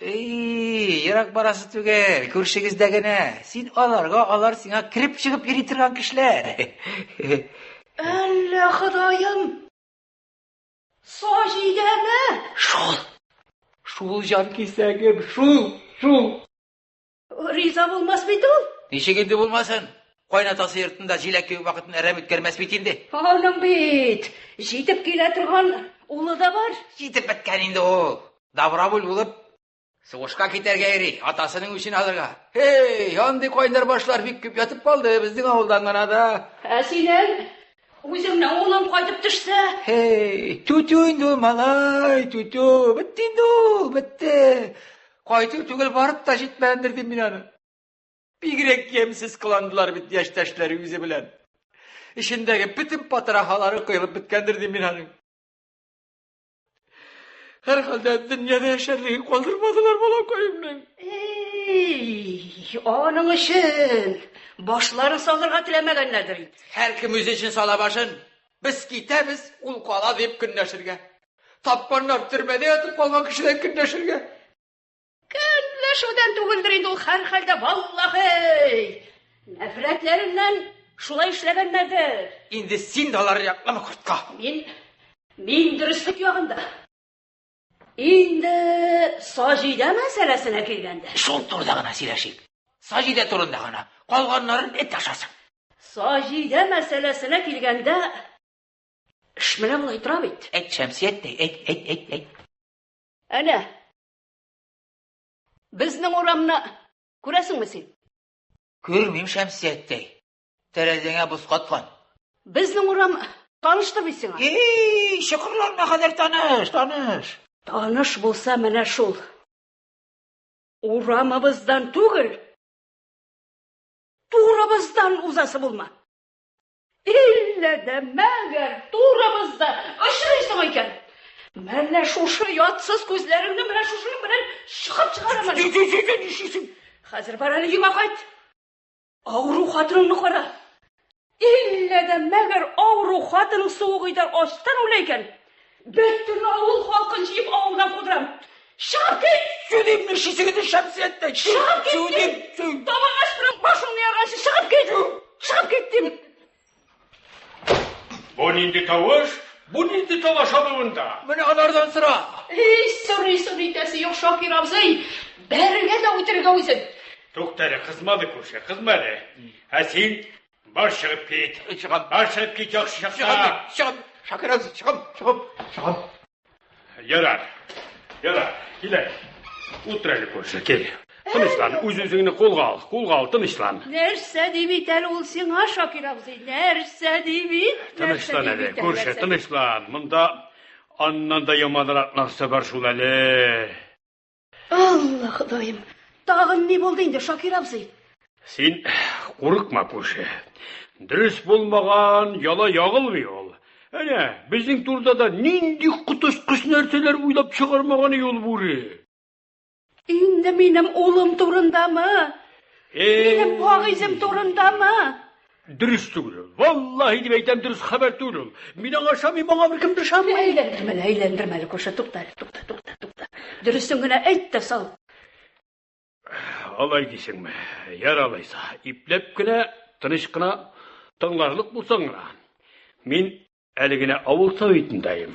Эй, ерак барасы түгел, күршегездә генә. Син аларга, алар сиңа кереп чыгып йөри торган кешеләр.
Әллә Ходаем! Саҗидәме?
Шул. Шул җан кисәгем, шул, шул.
Риза булмас бит ул.
Ничек инде булмасын? Кайнатасы йортында җиләк кебек вакытын әрәм үткәрмәс бит инде.
Аның бит җитеп килә торган улы да бар.
Җитеп беткән инде ул. Доброволь булып сугышка китәргә йөри, атасының үчен алырга. Һей, андый кайнар башлар бик күп ятып калды безнең авылдан гына да.
Ә синең үзеңнең улың кайтып төшсә?
Һей, түтү инде ул малай, түтү. Бетте инде ул, бетте. Кайту түгел, барып та җитмәгәндер дим мин аны. Бигрәк ямьсез кыландылар бит яшьтәшләре үзе белән. Эчендәге бөтен патрахалары коелып беткәндер дим мин аның. Һәрхәлдә дөньяда яшәрлеген калдырмадылар балакаемның.
Эй, аның өчен башларын салырга теләмәгәннәрдер инде.
Һәркем үзе өчен сала башын. Без китәбез, ул кала дип көнләшергә. Тапканнар төрмәдә ятып калган кешедән көнләшергә.
Көнләшүдән түгелдер инде ул һәрхәлдә, валлаһи. Нәфрәтләреннән шулай эшләгәннәрдер.
Инде син дә алар яклама, кортка.
Мин, мин дөреслек ягында. Инде Саҗидә мәсьәләсенә килгәндә.
Шул турыда гына сөйләшик. Саҗидә турында гына. Калганнарын эт ашасын.
Саҗидә мәсьәләсенә килгәндә, эш менә болай тора бит.
Әйт, Шәмсияттәй, әйт, әйт, әйт, әйт.
Әнә, безнең урамны күрәсеңме син?
Күрмим, Шәмсияттәй. Тәрәзәңә боз каткан.
Безнең урам таныштыр бит сиңа.
Эй, чокырларына кадәр таныш, таныш.
Таныш булса менә шул. Урамыбыздан түгел, турыбыздан узасы булма. Иллә дә мәгәр турыбызда очрыйсың икән. Менә шушы ятсыз күзләреңне менә шушының белән чыгып чыгарамын.
Нишлисең?
Хәзер бар әле өеңә кайт. Авыру хатыныңны кара. Иллә дә мәгәр авыру хатының суык өйдә ачтан үлә икән. Бөтен авыл халкын җыеп авылдан кудырам. Чыгып кит!
Чү дим, нишлисең инде, Шәмсияттәй?
Чыгып кит!
Чү дим, чү.
Табагач белән башыңны ярганчы чыгып кит! Чыгып кит дим.
Бу нинди тавыш? Бу нинди талаша бу монда?
Менә алардан сора.
Эй, сорыйсы нитәсе юк, Шакир абзый. Бәрергә дә үтерергә үзен.
Тукта әле, кызмады күрше, кызма әле. Ә син бар чыгып кит.
Чыгам.
Бар чыгып кит, яхшы чакта.
Чыгам, чыгам. Шакир абзый, чыгам, чыгам, чыгам.
Ярар, ярар, кил әле. Утыр әле, күрше, кил. Тынычлан, үз-үзеңне кулга ал, кулга ал, тынычлан.
Нәрсә ди бит әле ул сиңа, Шакир абзый? Нәрсә ди бит?
Тынычлан әле, күрше, тынычлан. Монда аннан да яманрак нәрсә бар шул әле.
Алла Ходаем, тагын ни булды инде, Шакир абзый?
Син курыкма, күрше. Дөрес булмаган яла ягылмый ул. Әнә, безнең турыда да нинди коточкыч нәрсәләр уйлап чыгармаган ул бүре.
Инде минем улым турындамы? Минем Вагыйзем турындамы?
Дөрес түгел ул. Валлаһи дип әйтәм, дөрес хәбәр түгел ул. Мин аңа ышанмыйм, аңа беркем дә ышанмый.
Әйләндермә әле, әйләндермә әле, күрше, тукта әле, тукта, тукта, тукта. Дөресен генә әйт тә сал.
Алай дисеңме? Яр алайса, ипләп кенә, тыныч кына тыңларлык булсаң гына. Мин әле генә авыл советындаем.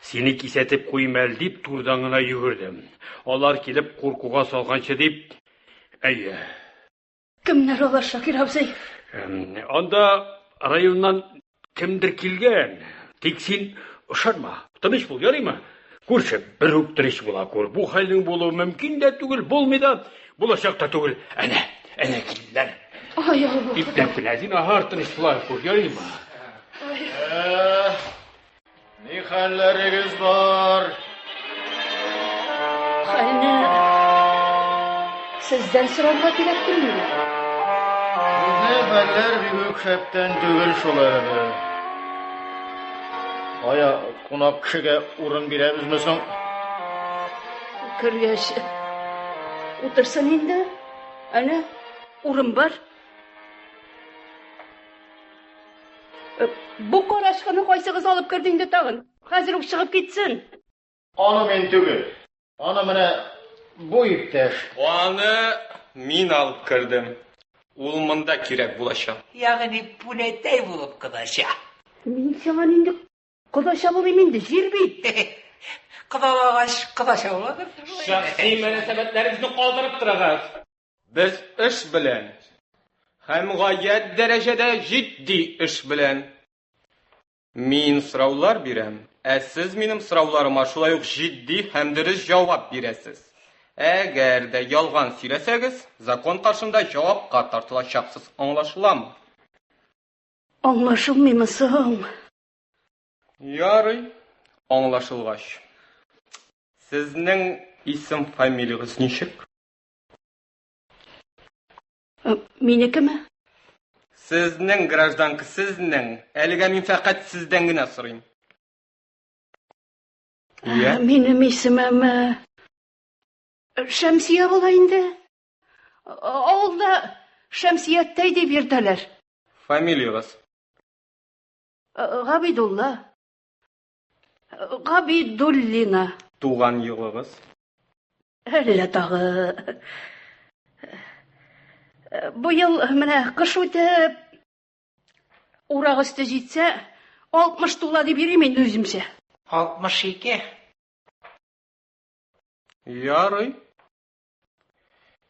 Сине кисәтеп куйым әле дип, турыдан гына йөгердем. Алар килеп куркуга салганчы дип. Әйе.
Кемнәр алар, Шакир абзый?
Анда районнан кемдер килгән. Тик син ышанма. Тыныч бул, ярыймы? Күрше, бер үк тыныч була күр. Бу хәлнең булуы мөмкин дә түгел, булмый да, булачак та түгел. Әнә, әнә килделәр.
Ай, Алла.
Ипләп кенә, зинһар тыныч була күр, ярыймы?
Э, Ни хәлләрегез бар?
Хәлне сездән сорарга кирәктер инде.
Безнең хәлләр бик үк шәптән түгел шул әле. Кая, кунак кешегә урын бирәбезме соң?
Кергәч, утырсын инде. Әнә, урын бар. Э, бу карачкыны кайсыгыз алып керде инде тагын? Хәзер үк чыгып китсен.
Аны мин түгел. Аны менә бу иптәш.
Аны мин алып кердем. Ул монда кирәк булачак.
Ягъни пүнәтәй булып кодача.
Мин сиңа нинди кодача булыйм инде, җир бит.
Кодалагач, кодача буладыр.
Шәхси мөнәсәбәтләрегезне калдырып торыгыз. Без эш белән һәм гаять дәрәҗәдә җитди эш белән. Мин сораулар бирәм, ә сез минем сорауларыма шулай ук җитди һәм дөрес җавап бирәсез. Әгәр дә ялган сөйләсәгез, закон каршында җавапка тартылачаксыз, аңлашыламы?
Аңлашылмыймы соң?
Ярый, аңлашылгач. Сезнең исем-фамилиягез ничек?
Э, минекеме?
Сезнең, гражданка, сезнең. Әлегә мин фәкать сездән генә сорыйм.
Э, Я? Минем исемем э, Шәмсия була инде. Авылда Шәмсияттәй дип йөртәләр.
Фамилиягез?
Габидулла. Габидуллина.
Туган елыгыз?
Әллә тагы. Бу ел менә кыш үтеп, урак өсте җитсә, 60 тула дип йөрим инде үземчә.
62.
Ярый.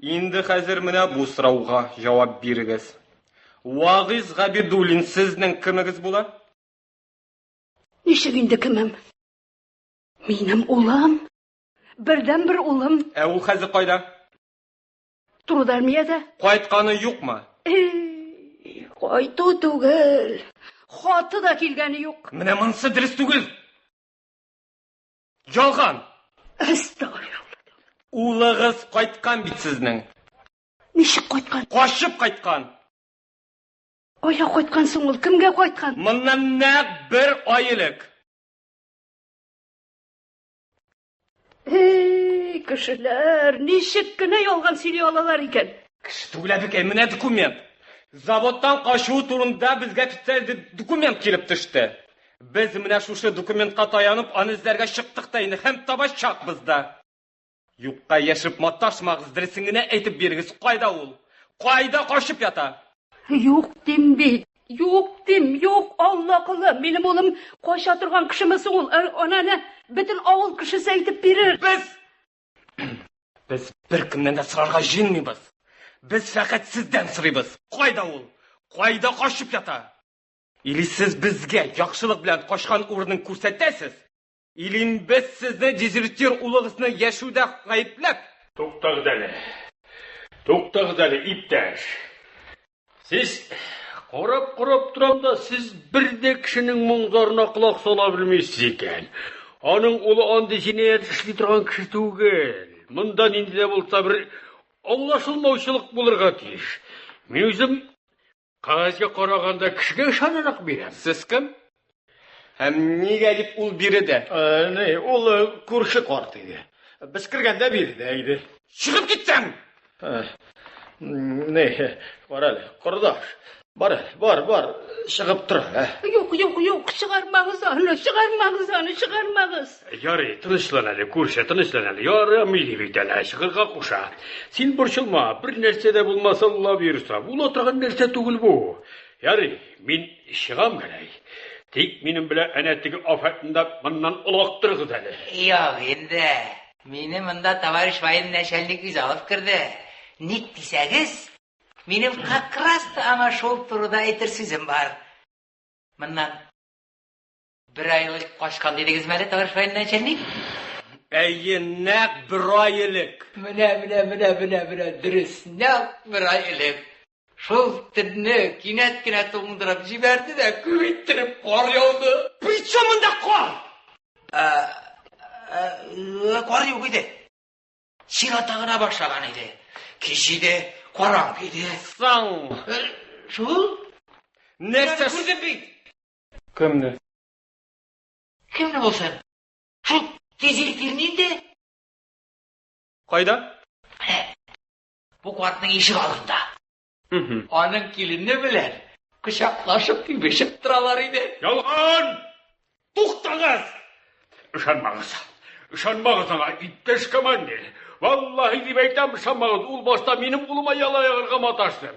Инде хәзер менә бу сорауга җавап бирегез. Вагиз Габидуллин сезнең кемегез була?
Ничек инде кемем? Минем улым. Бердән-бер улым.
Ә ул хәзер кайда?
Трудармиядә.
Кайтканы юкмы?
Эй, кайту түгел. Хаты да килгәне юк.
Менә монысы дөрес түгел. Ялган.
Әстәгъфирулла.
Улыгыз кайткан бит сезнең.
Ничек кайткан?
Качып кайткан.
Кая кайткан соң ул? Кемгә кайткан?
Моннан нәкъ бер ай элек.
Эй, кешеләр, ничек кенә ялган сөйли алалар икән?
Кеше түгел, әбекәй, менә документ. Заводтан качуы турында безгә официаль документ килеп төште. Без менә шушы документка таянып, аны эзләргә чыктык та инде һәм табачакбыз да. Юкка яшереп маташмагыз, дөресен генә әйтеп бирегез, кайда ул? Кайда качып ята?
Юк дим бит, юк дим, юк, Алла колы, минем улым кача торган кешеме соң ул? Аны әнә бөтен авыл кешесе әйтеп бирер.
Без Без беркемнән дә сорарга җыенмыйбыз. Без фәкать сездән сорыйбыз. Кайда ул? Кайда качып ята? Или сез безгә яхшылык белән качкан урынын күрсәтәсез, Или без сезне дезертир улыгызны яшүдә гаепләп.
Туктагыз әле. Туктагыз әле, иптәш. Сез карап-карап торам да, сез бер дә кешенең моң-зарына колак сала белмисез икән. Аның улы андый җинаять эшли торган кеше түгел. Монда нинди дә булса бер аңлашылмаучылык булырга тиеш. Мин үзем. Кәгазьгә караганда кешегә ышанырак бирәм.
Сез кем? Һәм нигә дип ул биредә?
Э, ни, ул э, күрше карт иде. Без кергәндә биредә иде.
Чыгып китсәң!
Э, ни, кара әле, кордаш. Бар әле, бар, бар, чыгып тор әле.
Юк, юк, юк, чыгармагыз аны, чыгармагыз аны, чыгармагыз.
Ярый, тынычлан әле, күрше, тынычлан әле. Ярамый ди бит әнә, чыгырга куша. Син борчылма, бер нәрсә дә булмас, Алла боерса. Була торган нәрсә түгел бу. Ярый, мин чыгам гәрәй. Тик минем белән әнә теге афәтне дә моннан олактырыгыз әле.
Юк инде. Мине монда товарищ военный начальник үзе алып керде. Ник дисәгез, минем как раз та аңа шул турыда әйтер сүзем бар. Моннан бер ай элек качкан дидегезме әле, товарищ военный начальник?
Әйе, нәкъ бер ай элек.
Менә, менә, менә, менә, менә, дөрес, нәкъ бер ай элек. Шул төнне кинәт кенә туңдырып җибәрде дә, күп иттереп кар яуды.
Причем монда кар?
Ә, ә, кар юк иде. Чирата гына башлаган иде. Кич иде, караңгы иде.
Соң.
Шул?
Нәрсә
күрдем бит?
Кемне?
Кемне булсын? Шул дезертирны инде.
Кайда?
Бу картның ишек алдында. Аның килене белән кочаклашып үбешеп торалар иде.
Ялган! Туктагыз! Ышанмагыз. Ышанмагыз аңа, иптәш командир. Валлаһи дип әйтәм, ышанмагыз. Ул башта минем улыма яла ягарга маташты.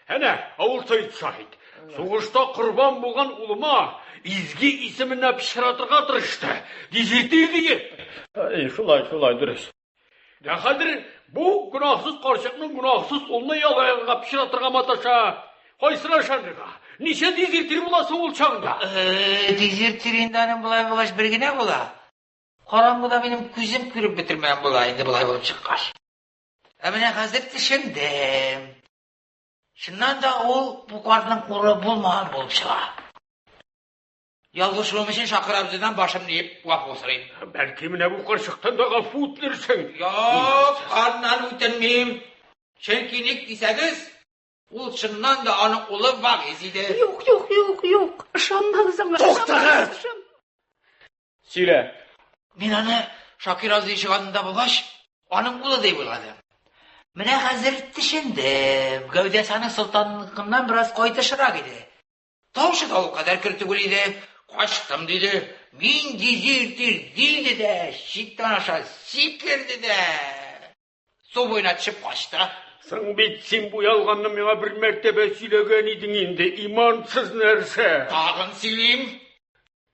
Әнә, авыл Саид шаһит. Сугышта корбан булган улыма изге исеменә пычратырга тырышты. Дезертир диеп.
Әй, шулай, шулай, дөрес.
Ә хәзер бу гөнаһсыз карчыкның гөнаһсыз улны ялаярга, пычратырга маташа. Кайсына ышанырга? Ничә дезертир була соң ул чагында?
Э, дезертир инде аның болай булгач бер генә була. Караңгыда минем күзем күреп бетермәгән була инде болай булып чыккач. Ә менә хәзер төшендем. Чыннан да ул бу картның куры булмаган булып чыга. Ялгышуым өчен Шакир абзыйдан башымны иеп гафу сорыйм.
Бәлки менә бу карчыктан да гафу үтенерсең.
Юк, аннан үтенмим. Чөнки ник дисәгез, ул чыннан да аның улы Вагиз иде.
Юк, юк, юк, юк. Ышанмагыз аңа.
Туктагыз! Сөйлә.
Мин аны Шакир абзый ишек алдында булгач, аның улы дип уйладым. Менә хәзер төшендем. Гәүдәсе аның Солтанныкыннан бераз кайтышрак иде. Тавышы да ул кадәр көр түгел иде. Качтым, диде. Мин дезертир, диде дә, читтән аша сикерде дә. Су буена төшеп качты.
Соң бит син бу ялганны миңа бер мәртәбә сөйләгән идең инде, имансыз нәрсә.
Тагын сөйлим.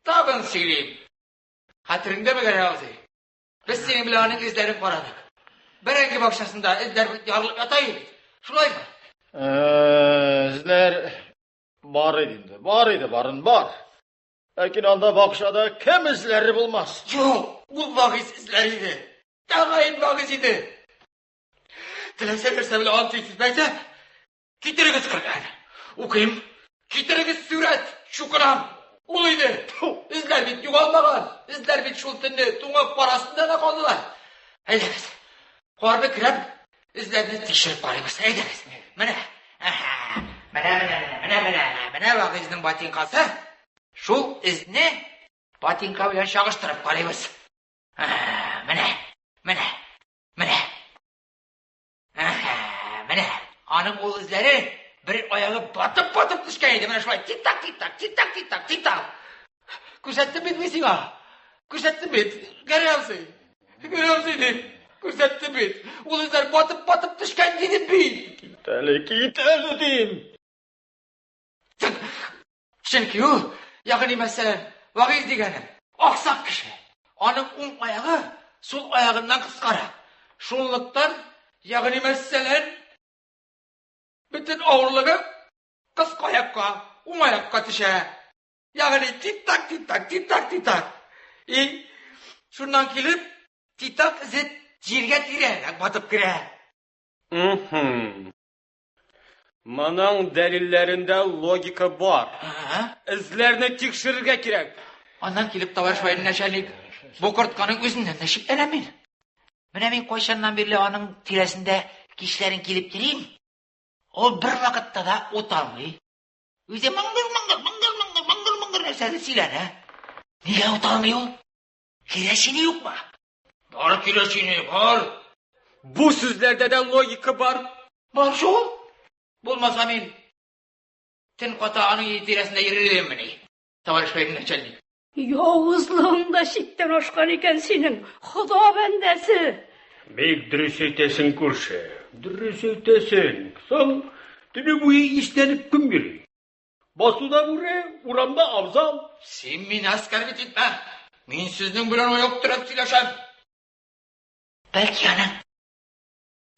Тагын сөйлим. Хәтереңдәме, Гәрәй абзый? Без синең белән аның эзләрен карадык. Бәрәңге бакчасында эзләр ярылып ята иде бит. Шулаймы?
Э, эзләр бар иде инде. Бар иде, барын бар. Ләкин анда бакчада кем эзләре булмас?
Юк, ул Вагиз эзләре иде. Тәгаен Вагиз иде. Теләсә нәрсә белән ант итеп әйтәм. Китерегез Коръән. Укыйм. Китерегез сүрәт, чукынам. Ул иде. Эзләр бит югалмаган. Эзләр бит шул төнне туңып кар астында да калдылар. Әйдәгез. Карны керәп, эзләрне тикшереп карыйбыз. Әйдәгез. Менә. Әһә. Менә, менә, менә, менә, менә. Менә Вагыйзның ботинкасы. Шул эзне ботинка белән чагыштырып карыйбыз. Әһә, менә, менә, менә. Әһә, менә аның ул эзләре бер аягы батып-батып төшкән иде. Менә шулай тик-так, тик-так, тик-так, тик-так, тик-так. Күрсәттем бит мин сиңа. Күрсәттем бит. Гәрәй абзый. Гәрәй абзый дип. Күрсәттем бит. Ул эзләр батып-батып төшкән дидем бит.
Кит әле, кит әле дим.
Чөнки ул, ягъни мәсәлән, Вагиз дигәне, аксак кеше. Аның уң аягы сул аягыннан кыскарак. Шунлыктан, ягъни мәсәлән, бөтен авырлыгы кыска аякка, уң аякка төшә. Ягъни тик-так, тик-так, тик-так, тик-так. И шуннан килеп, тик-так эзе җиргә тирәнрәк батып керә.
Мхм. Моның дәлилләрендә логика бар. Эзләрне тикшерергә кирәк.
Аннан килеп, товарищ военный начальник, бу кортканың үзеннән дә шикләнәм мин. Менә мин кайчаннан бирле аның тирәсендә кичләрен килеп йөрим. Ул бер вакытта да ут алмый. Үзе мыңгыр-мыңгыр, мыңгыр-мыңгыр, мыңгыр-мыңгыр нәрсәдер сөйләнә. Нигә уталмый ул? Керәшене юкмы? Бар керәшене, бар.
Бу сүзләрдә дә логика бар.
Бар шул. Булмаса мин төн ката аның өе тирәсендә йөрер идеммени, товарищ военный начальник?
Явызлыгың да чиктән ашкан икән синең, Хода бәндәсе!
Бик дөрес әйтәсең, күрше. Дөрес әйтәсең. Соң, төне буе иснәнеп кем йөри? Басуда бүре, урамда абзал.
Син мине оскорбить итмә. Мин сезнең белән аяк терәп сөйләшәм. Бәлки аның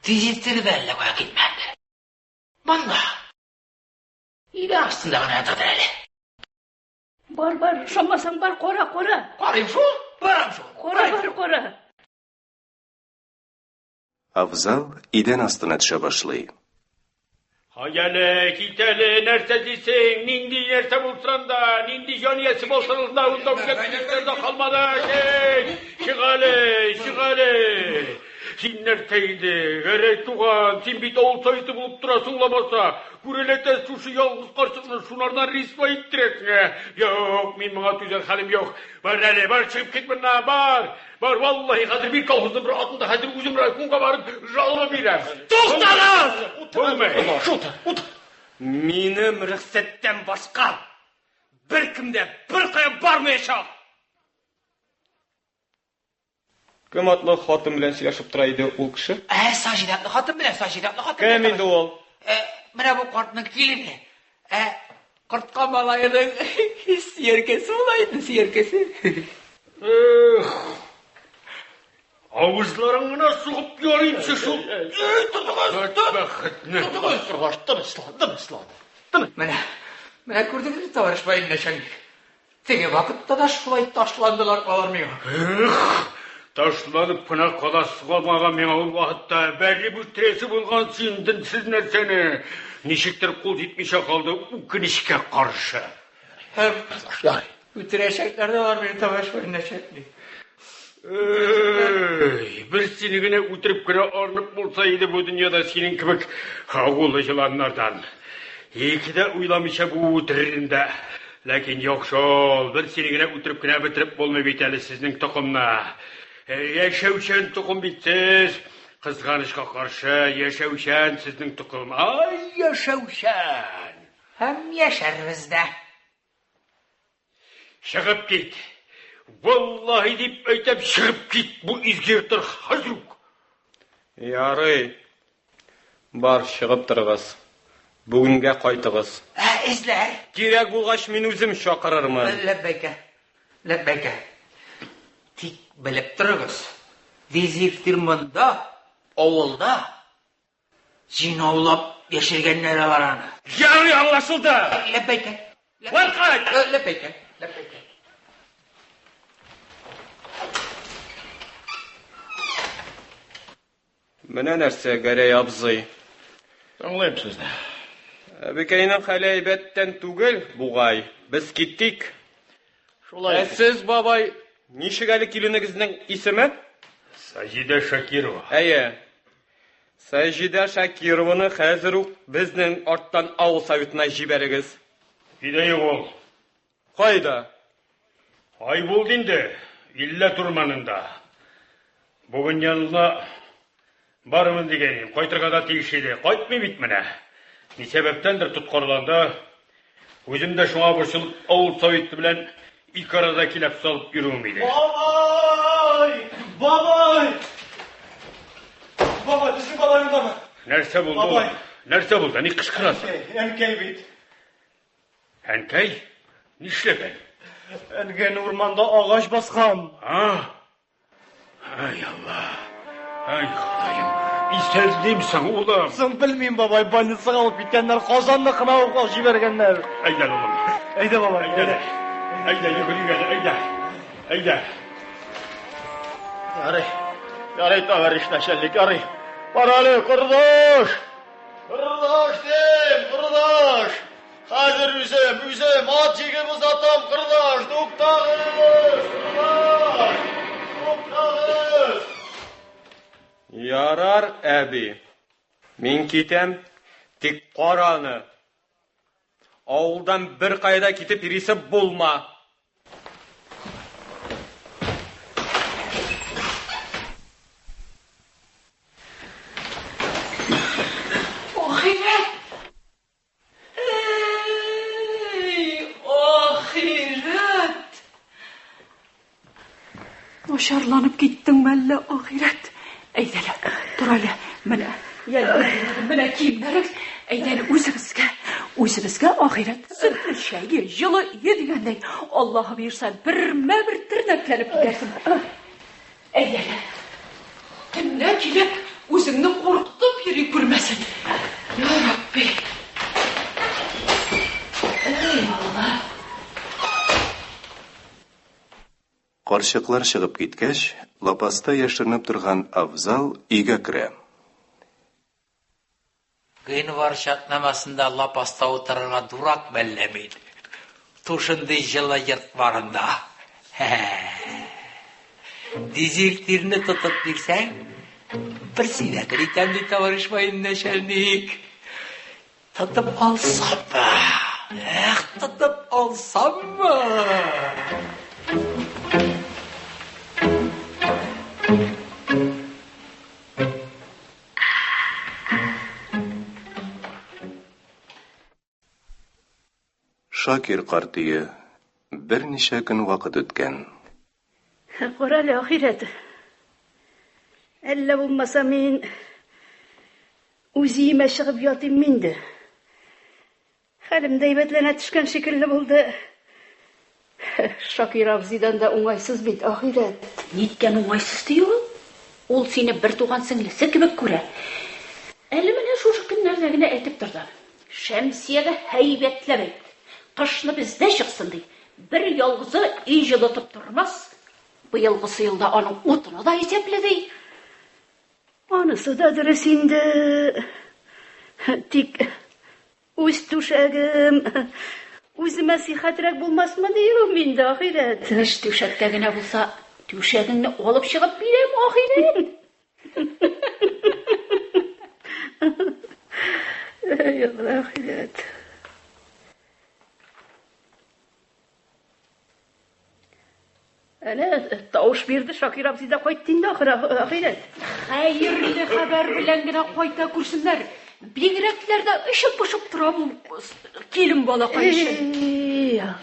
дезертиры да әллә кая китмәгәндер. Монда. Идән астында гына ятадыр әле.
Бар, бар, ышанмасаң бар, кара, кара.
Карыйм шул, барам шул.
Кара, бар, кара.
Афзал идән астына төшә башлый.
Һай әле, кит әле, нәрсә дисең, нинди нәрсә булсын да, нинди җан иясе булсын да, ул да үлгән дә калмады. Чик, чык әле, чык әле. Син нәрсә инде, Гәрәй туган, син бит авыл советы булып торасың лабаса. Күрәләтә шушы ялгыз карчыкны шунардан рисвай иттерәсең, ә? Юк, мин моңа түзәр хәлем юк. Бар әле, бар, чыгып кит моннан, бар. Бар, валлаһи, хәзер бир колхозның бер атын да хәзер үзем райкомга барып жалоба бирәм.
Туктагыз!
Булмый.
Утыр. Минем рөхсәттән башка беркем дә беркая бармаячак. Кем атлы хатын белән сөйләшеп тора иде ул кеше?
Ә, Саҗидә атлы хатын белән, Саҗидә атлы хатын
Кем инде ул?
Ә, менә бу картның килене. Ә, кортка малаеның сөяркәсе була инде, сөяркәсе.
Эх, авызларын гына сугып ярыймчы шул.
Эй, тотыгыз, тот!
Бәхетне.
Тотыгыз!
Кордаш, тынычлан, тынычлан.
Менә, менә күрдегезме, товарищ военный начальник? Теге вакытта да шулай ташландылар алар миңа.
Эх, ташланып кына каласы калмаган миңа ул вакытта. Бәреп үтерәсе булган син денсез нәрсәне. Ничектер кул җитмичә калды үкенечкә каршы.
Һәм үтерәчәкләр дә алар мине, товарищ военный начальник.
Эй, бер сине генә үтереп кенә арынып булса иде бу дөньяда синең кебек агулы җыланнардан. Ике дә уйламыйча бу үтерер идем дә. Ләкин юк шул, бер сине генә үтереп кенә бетереп булмый бит әле сезнең токымны. Яшәүчән токым бит сез. Кызганычка каршы, яшәүчән сезнең токым. Ай, яшәүчән!
Һәм яшәрбез дә.
Чыгып кит! Валлаһи дип әйтәм, чыгып кит бу изге йорттан хәзер үк!
Ярый. Бар, чыгып торыгыз. Бүгенгә кайтыгыз.
Ә, эзләр.
Кирәк булгач, мин үзем чакырырмын.
Ләббәйкә. Ләббәйкә. Тик белеп торыгыз. Дезертир монда, авылда. Җинаулап яшергәннәр алар аны.
Ярый, аңлашылды.
Ләббәйкә.
Бар кайт!
Ләббәйкә. Ләббәйкә.
Менә нәрсә, Гәрәй абзый.
Тыңлыйм сезне.
Әбекәйнең хәле әйбәттән түгел, бугай. Без китик.
Шулай.
Ә сез, бабай, ничек әле киленегезнең исеме?
Саҗидә Шакирова.
Әйе. Саҗидә Шакированы хәзер үк безнең арттан авыл советына җибәрегез.
Өйдә юк ул.
Кайда?
Ай булды инде, Илләт урманында. Бүген янына барырмын дигән идем, кайтырга да тиеш иде. Кайтмый бит менә. Ни сәбәптәндер тоткарланды. Үзем дә шуңа борчылып, авыл советы белән ике арада киләп салып йөрүем иде.
Бабай! Бабай! Бабай, безнең бабай мондамы?
Нәрсә булды?
Бабай.
улым? Нәрсә булды? Ни кычкырасың?
Әнкәй, әнкәй бит.
Әнкәй? Нишләгән?
Әнкәйне урманда агач баскан.
А? Ай Алла. Ай Ходаем. Исәнлимсең, улым?
Соң белмим, бабай, больницага алып киткәннәр, Казанныкына ук алып җибәргәннәр.
Әйдә, улым.
Әйдә, бабай,
Әйдә.
әйдә.
Әйдә, йөгерик әле, әйдә. Әйдә.
Ярый, ярый, товарищ начальник, ярый. Бар әле, кордаш! Кордаш дим, кордаш! Хәзер үзем, үзем ат җигеп озатам, кордаш! Туктагыз, кордаш! Туктагыз!
Ярар, әби. Мин китәм, тик кара аны. Авылдан беркая да китеп йөрисе булма.
Ахирәт! Эй, ахирәт!
Начарланып киттеңме әллә, ахирәт? Әйдә әле, тор әле, менә, менә киемнәрең. Әйдә әле үзебезгә, үзебезгә, ахирәт. Сөтле чәе, җылы өе дигәндәй, Аллаһы боерса, бермә-бер тернәкләнеп китәрсең. Әйдә әле. Төнлә килеп, үзеңне куркытып йөри күрмәсен. Я Рабби. Эй, Алла.
Карчыклар чыгып киткәч, лапаста яшеренеп торган Афзал өйгә керә.
Гыйнвар чатнамасында лапаста утырырга дурак мәллә мин? Тушындый җылы йорт барында. Дезертирны тотып бирсәң, председатель итәм, ди товарищ военный начальник. Тотып алсаммы? Эх, тотып алсаммы?
Шакир карт өе. Берничә көн вакыт үткән.
Карале, ахирәт. Әллә булмаса мин үз өемә чыгып ятыйм инде. Хәлем дә әйбәтләнә төшкән шикелле булды. Шакир абзыйдан да уңайсыз бит, ахирәт.
Ниткән уңайсыз ди ул? Ул сине бертуган сеңлесе кебек күрә. Әле менә шушы көннәрдә генә әйтеп торды. Шәмсиягә һәйбәтләп әйт. Кышны бездә чыксын, ди. Бер ялгызы өй җылытып тормас. Быелгысы елда аның утыны да исәпле, ди.
Анысы да дөрес инде. Тик үз түшәгем үземә сихәтрәк булмасмы диюем инде, ахирәт.
Эш түшәктә генә булса, түшәгеңне алып чыгып бирәм, ахирәт.
Әй, ахирәт. Әнә, тавыш бирде, Шакир абзый да кайтты инде ахыры, ахирәт.
Хәерле хәбәр белән генә кайта күрсеннәр. Бигрәкләр дә өшеп-пошып тора бу килен балакай өчен.
Эй, Алла.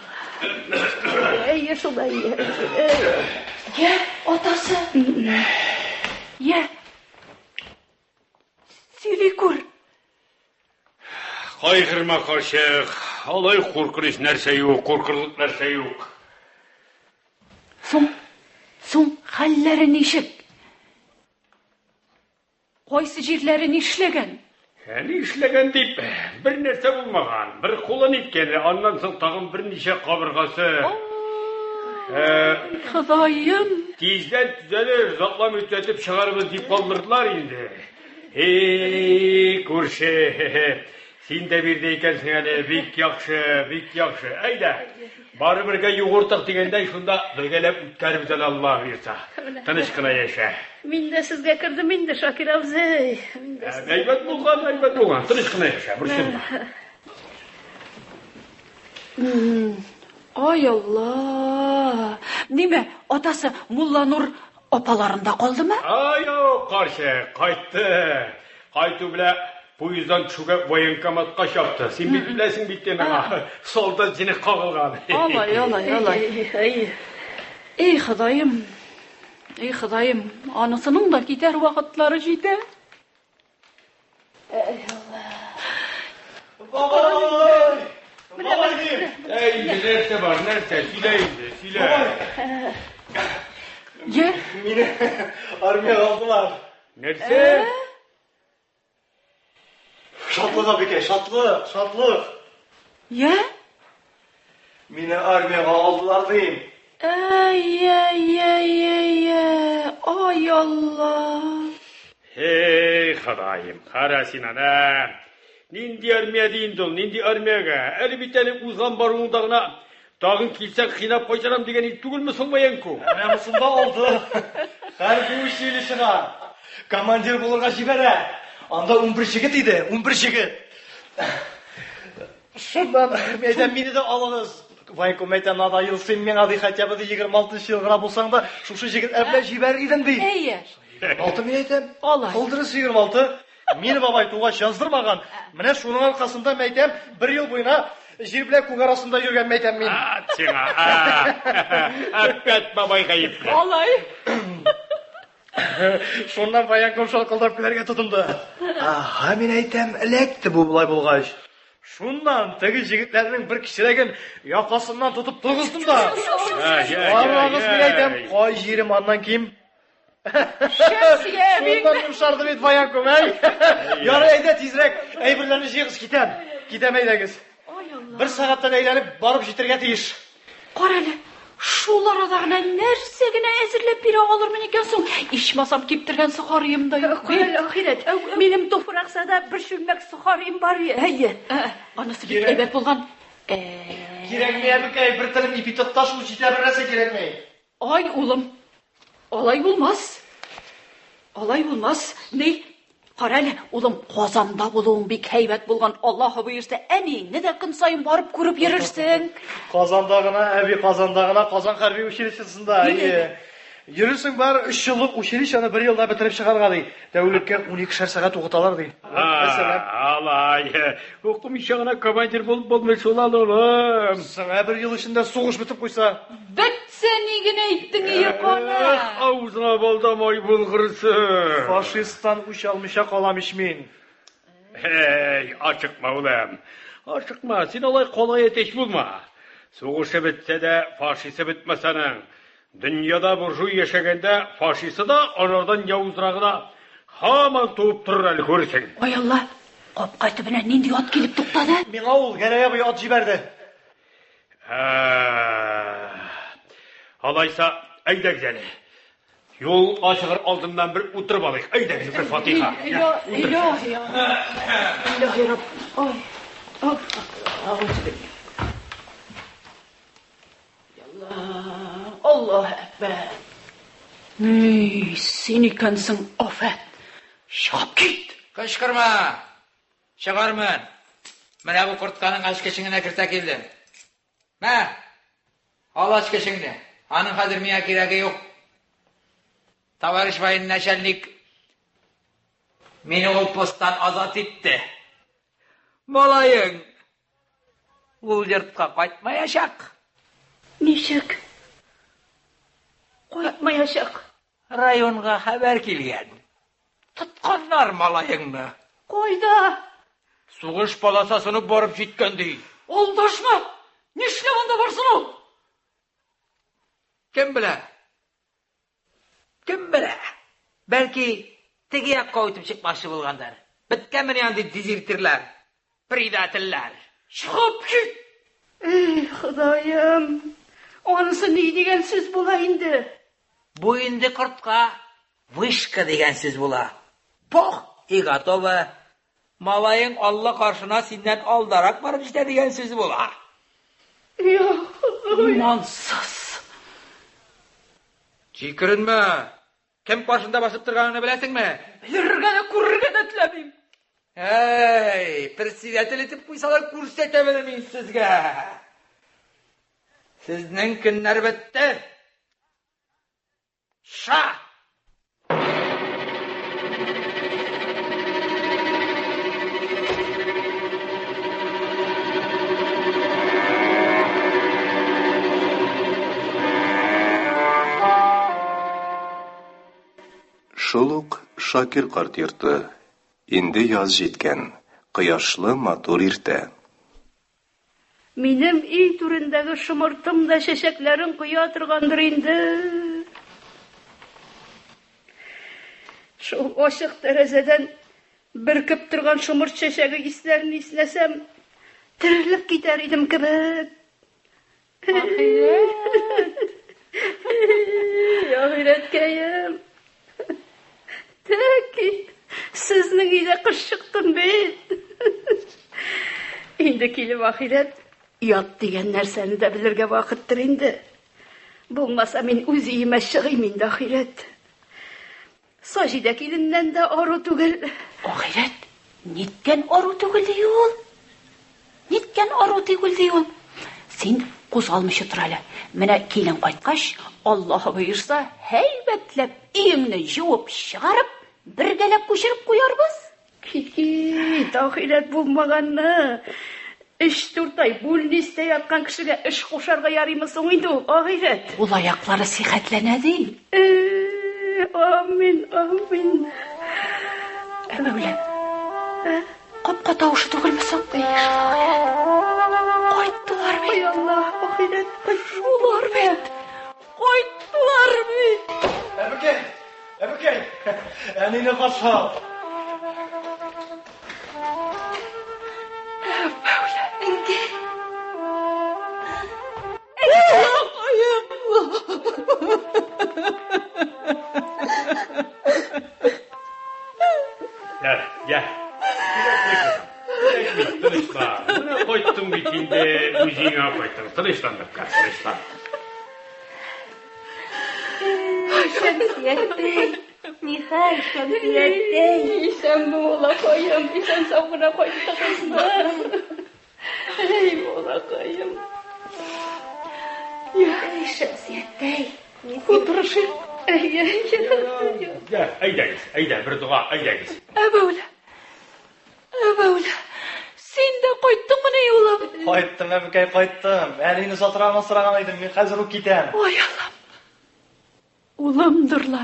Әйе, шулай.
Йә, атасы. Йә. Сөйли күр.
Кайгырма, карчык. Алай куркыныч нәрсә юк, куркырлык нәрсә юк.
Соң, соң хәлләре ничек? Кайсы җирләре нишләгән?
Ә ни эшләгән дип, бер нәрсә булмаган. Бер кулын иткән, аннан соң тагын берничә кабыргасы.
Э, Ходаем!
Тиздән төзәлер, озакламый төзәтеп чыгарбыз дип калдырдылар инде. Эй, күрше, син дә бирде икәнсең әле, бик яхшы, бик яхшы. Әйдә, бары бергә югыртык дигәндәй, шунда бергәләп үткәрбез әле Аллаһ боерса. Тыныч кына яшә.
Мин дә сезгә кердем инде, Шакир абзый. Мин дә сезгә
Әйбәт булган, әйбәт булган. Тыныч кына яшә, борчылма.
Ай Алла! Ниме, атасы Мулланур апаларында калдымы?
Ай, юк, карчык, кайтты. Кайту белән поезддан төшүгә военкоматка чапты. Син бит беләсең бит аңа. Солдат җене кагылган.
Алай, алай, алай.
Ай,
Эй, Ходаем. Эй, Ходаем, анысының да китәр вакытлары җитә.
Бабай! Бабай дим!
Әй, нәрсә бар, нәрсә? Сөйлә инде, сөйлә.
Йә,
Мине армиягә алдылар.
Нәрсә?
Шатлык, абикәй, шатлык, шатлык.
йә?
Мине армиягә алдылар дим.
Әй, әй, әй, әй, әй, ай Алла.
Эй, Ходаем, кара син аны. Нинди армия ди инде ул, нинди армиягә? Әле бит әле узган баруыңда гына тагын килсәң кыйнап кайтарам дигән ит түгелме соң военку?
Менә монысында алды. Хәрби училищега командир булырга җибәрә. Анда 11 җегет иде, 11 җегет. Шуннан, әйтәм, мине дә алыгыз. Военком әйтә, надоел син миңа, ди, хотя бы, ди, 26 ел гына булсаң да, шушы җегетләр белән җибәрер идем, ди.
Әйе.
26 мин әйтәм.
Алай.
Кылдырыс 26. Мине бабай тугач яздырмаган. Менә шуның аркасында мәйтәм, бер ел буена җир белән күк арасында йөргән мәйтәм мин.
Сиңа. Әппәт бабай гаепле.
Алай.
Шуннан военком шаркылдап көләргә тотынды. Ага, мин әйтәм, эләкте бу болай булгач. Шуннан теге җегетләрнең бер кечерәген якасыннан тотып торгыздым да. Карагыз, мин әйтәм, кай җирем аннан ким?
Шәмсия әбиң.
Шуннан йомшарды бит военком, әй. Ярый, әйдә тизрәк, әйберләрне җыегыз, китәм. Китәм, әйдәгез. Бер сәгатьтән әйләнеп барып җитәргә тиеш.
Карале, шул арада гына нәрсә генә әзерләп бирә алырмын икән соң? Ичмасам киптергән сохарием да юк бит.
Карале, ахирәт, минем туфраксада бер чүлмәк сохарием бар. Әйе.
Анысы бик әйбәт булган.
Кирәкми, әбекәй, бер телем ипи тот та шул җитә, бер нәрсә кирәкми.
Ай, улым, алай булмас. Алай булмас. Ни, карале, улым, Казанда булуың бик һәйбәт булган. Аллаһы боерса, әниеңне дә көн саен барып күреп йөрерсең.
Казанда гына, әби, Казанда гына, Казан хәрби училищесында. Әйе. Йөрерсең бар, өч еллык училищены бер елда бетереп чыгарга, ди. Тәүлеккә уникешәр сәгать укыталар, ди.
Мәсәлән. Алай. Укымыйча гына командир булып булмый шул әле, улым.
Соң, ә бер ел эчендә сугыш бетеп куйса?
Бетсә ни генә әйттең, ие, кана.
Эх, авызыңа бал да май булгырсы.
Фашисттан үч алмыйча калам ич мин.
Эй, ашыкма, улым. Ашыкма, син алай калай әтәч булма. Сугышы бетсә дә, фашисы бетмәс аның. Дөньяда буржуй яшәгәндә фашисы да, анардан явызрагы да һаман туып торыр әле, күрерсең.
Ай Алла, капка төбенә нинди ат килеп туктады?
Миңа ул Гәрәй абый ат җибәрде.
Алайса, әйдәгез әле. Юл ачыгыр алдыннан бер утырып алыйк. Әйдәгез, бер фатиха.
Илаһи, илаһи Рабб. Ай, әгъузу Аллаһу әкбәр. Эй, син икәнсең, афәт. Чыгып кит.
Кычкырма! Чыгармын. Менә бу кортканың ачкычын гына кертә килдем. Мә, ал ачкычыңны. Аның хәзер миңа кирәге юк. Товарищ военачальник мине ул посттан азат итте. Малаең ул йортка кайтмаячак.
Ничек? Кайтмаячак.
Районга хәбәр килгән. Тотканнар малаеңны.
Кайда?
Сугыш полосасына барып җиткән ди.
Алдашма! Нишләп анда барсын ул?
Кем белә? Кем белә? Бәлки, теге якка үтеп чыкмакчы булгандыр. Беткәнмени андый дезертирлар, предательләр.
Чыгып кит!
Эй, Ходаем! Анысы ни дигән сүз була инде?
Бу инде кортка вышка дигән сүз була. Пох и готово. Малаең Алла каршына синнән алдарак барып җитә дигән сүз була.
Я Ходаем!
Имансыз!
Кикеренмә! Кем каршында басып торганыңны беләсеңме?
Белергә дә, күрергә дә теләмим.
Әй, председатель итеп куйсалар, күрсәтәм әле мин сезгә. Сезнең көннәр бетте. Ша!
Шул ук Шакир карт йорты. Инде яз җиткән. Кояшлы матур иртә.
Минем өй түрендәге шомыртым да чәчәкләрен коя торгандыр инде. Шул ачык тәрәзәдән бөркеп торган шомырт чәчәге исләрен иснәсәм, терелеп китәр идем кебек.
Ахирәт!
Ахирәткәем! Тәки, сезнең өйдә кыш чыктым бит. Инде килеп ахирәт, ят дигән нәрсәне дә белергә вакыттыр инде. Булмаса, мин үз өемә чыгыйм инде, ахирәт. Саҗидә киленнән дә ару түгел.
Ахирәт, ниткән ару түгел ди ул? Ниткән ару түгел ди ул. Син кузгалмыйча тор әле. Менә килен кайткач, Аллаһы боерса, һәйбәтләп өеңне җуып чыгарып, бергәләп күчереп куярбыз.
Кит, ахирәт булмаганны. Өч-дүрт ай бүлнистә яткан кешегә эш кушарга ярыймы соң инде ул, ахирәт?
Ул аяклары сихәтләнә ди.
Э, амин, амин.
Ә Мәүлә, капка тавышы түгелме соң? Кайттылар бит.
Ай Алла, ахирәт,
Шулар бит. Кайттылар бит.
Әбекәй, әбекәй, әнине каршы ал.
Мәүлә.
Әнкәй.
Я, я. Кирәкми, кызым. Кирәкми, тынычлан. Менә кайттың бит инде, үзеңә кайттың. Тынычлан, бәбкә, тынычлан.
Шәмсияттәй, нихәл, Шәмсияттәй.
Исәнме, балакаем, исән-сау гына кайттыгызмы? Әй, балакаем.
Әй, Шәмсияттәй.
Утырышыйк.
Әй, әй, әй.
Я, әйдәгез, әйдә, бер дога, әйдәгез.
Ә Мәүлә. Ә Мәүлә. Син дә кайттыңмыни, улым?
Кайттым, әбекәй, кайттым. Әнине сатыраган сораган идем, мин хәзер үк китәм.
Ой, Аллам. Улымдыр ла.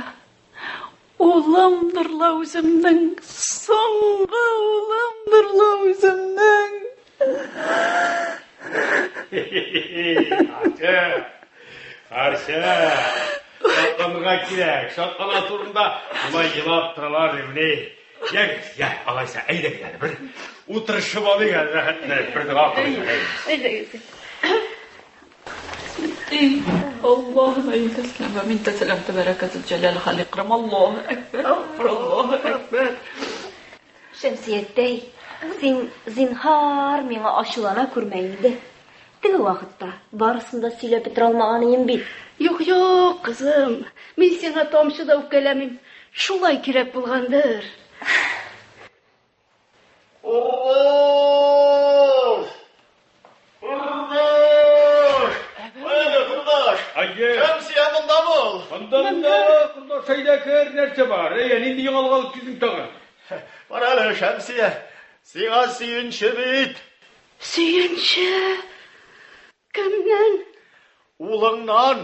Улымдыр ла үземнең. Соңгы улымдыр ла үземнең.
Арча, Арча, шатланырга кирәк, шатлана турында шулай елап торалар димени. Ягез, я, алайса, әйдәгез әле бер утырышып алыйк әле рәхәтләнеп, бер дога кылыйк әле.
Әйдәгез.
اللهم انت السلام ومنك السلام تبارك ذو الجلال والإكرام الله أكبر الله أكبر
Шәмсияттәй, син зинһар миңа ачулана күрмә инде. Теге вакытта барысын да сөйләп бетерә алмаган идем бит.
Юк, юк, кызым, мин сиңа тамчы да үпкәләмим. Шулай кирәк булгандыр.
Кордаш! Кордаш! Әйдә, кордаш!
Әйе.
Шәмсия мондамы ул?
Монда, монда, кордаш, әйдә кер, нәрсә бар? Әйе, нинди яңалык алып килдең тагы?
Бар әле, Шәмсия, сиңа сөенче бит.
Сөенче! Кемнән?
Улыңнан.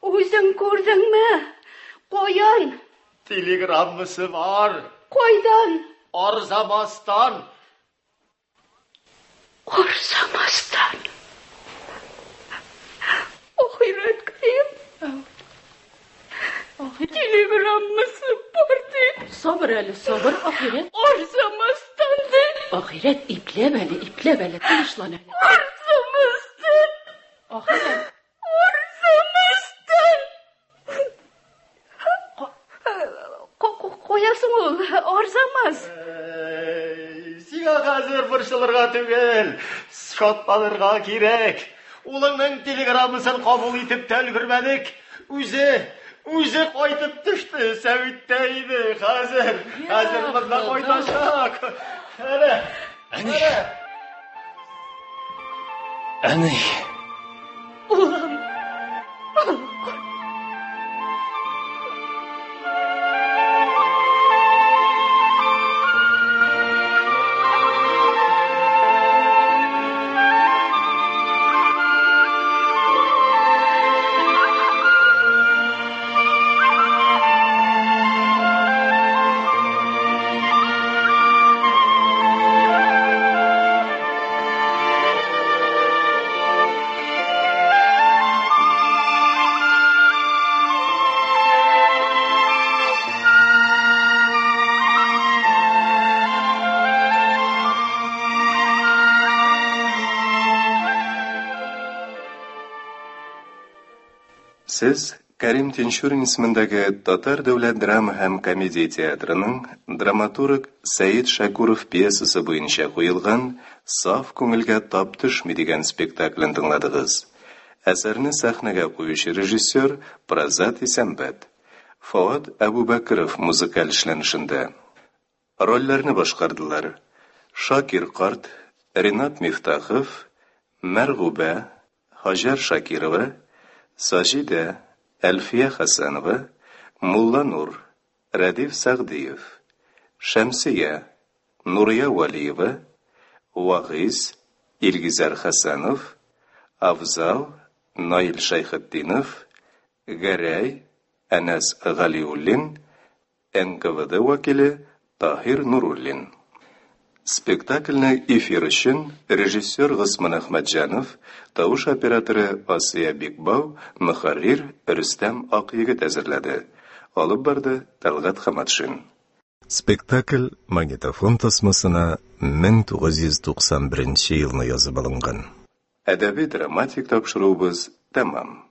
Үзең күрдеңме? Каян?
Телеграммасы бар.
Кайдан?
Арзамастан.
Арзамастан. Ахирәткәем. Телеграммасы бар ди.
Сабыр әле, сабыр, ахирәт.
Арзамастан ди.
Ахирәт, ипләп әле, ипләп әле, тынычлан әле.
Арзамастан.
Ахирәт.
Арзамастан. Кая соң ул? Арзамас.
Әй, Сиңа хәзер борчылырга түгел, шатланырга кирәк. Улыңның телеграммасын кабул итеп тә өлгермәдек. Үзе, үзе кайтып төште, сәвиттә иде. Хәзер, хәзер монда кайтачак. Әнә,
Әни.
әнә.
Әни.
Улым.
Сез Кәрим Тинчурин исемендәге Татар дәүләт драма һәм комедия театрының драматург Сәет Шәкүров пьесасы буенча куелган Саф күңелгә тап төшми дигән спектаклен тыңладыгыз. Әсәрне сәхнәгә куючы режиссер Празат Исәнбәт. Фоат Әбүбәкеров музыкаль эшләнешендә. Рольләрне башкардылар: Шакир карт, Ринат Мифтахов, Мәргүбә, Һаҗәр Шакирова, Саҗидә, Әлфия Хәсәнова, Мулланур, Рәдиф Сәгъдиев, Шәмсия, Нурия Вәлиева, Вагыйз, Илгизәр Хәсәнов, Афзал, Наил Шәйхетдинов, Гәрәй, Әнәс Галиуллин, НКВД вәкиле Таһир Нуруллин. Спектакльне эфир өчен режиссер Госман Әхмәтҗанов, тавыш операторы Асия Бикбау, мөхәррир Рөстәм Акъегет әзерләде. Алып барды Тәлгать Хаматшин. Спектакль магнитофон тасмасына 1991 елны язып алынган. Әдәби-драматик тапшыруыбыз тәмам.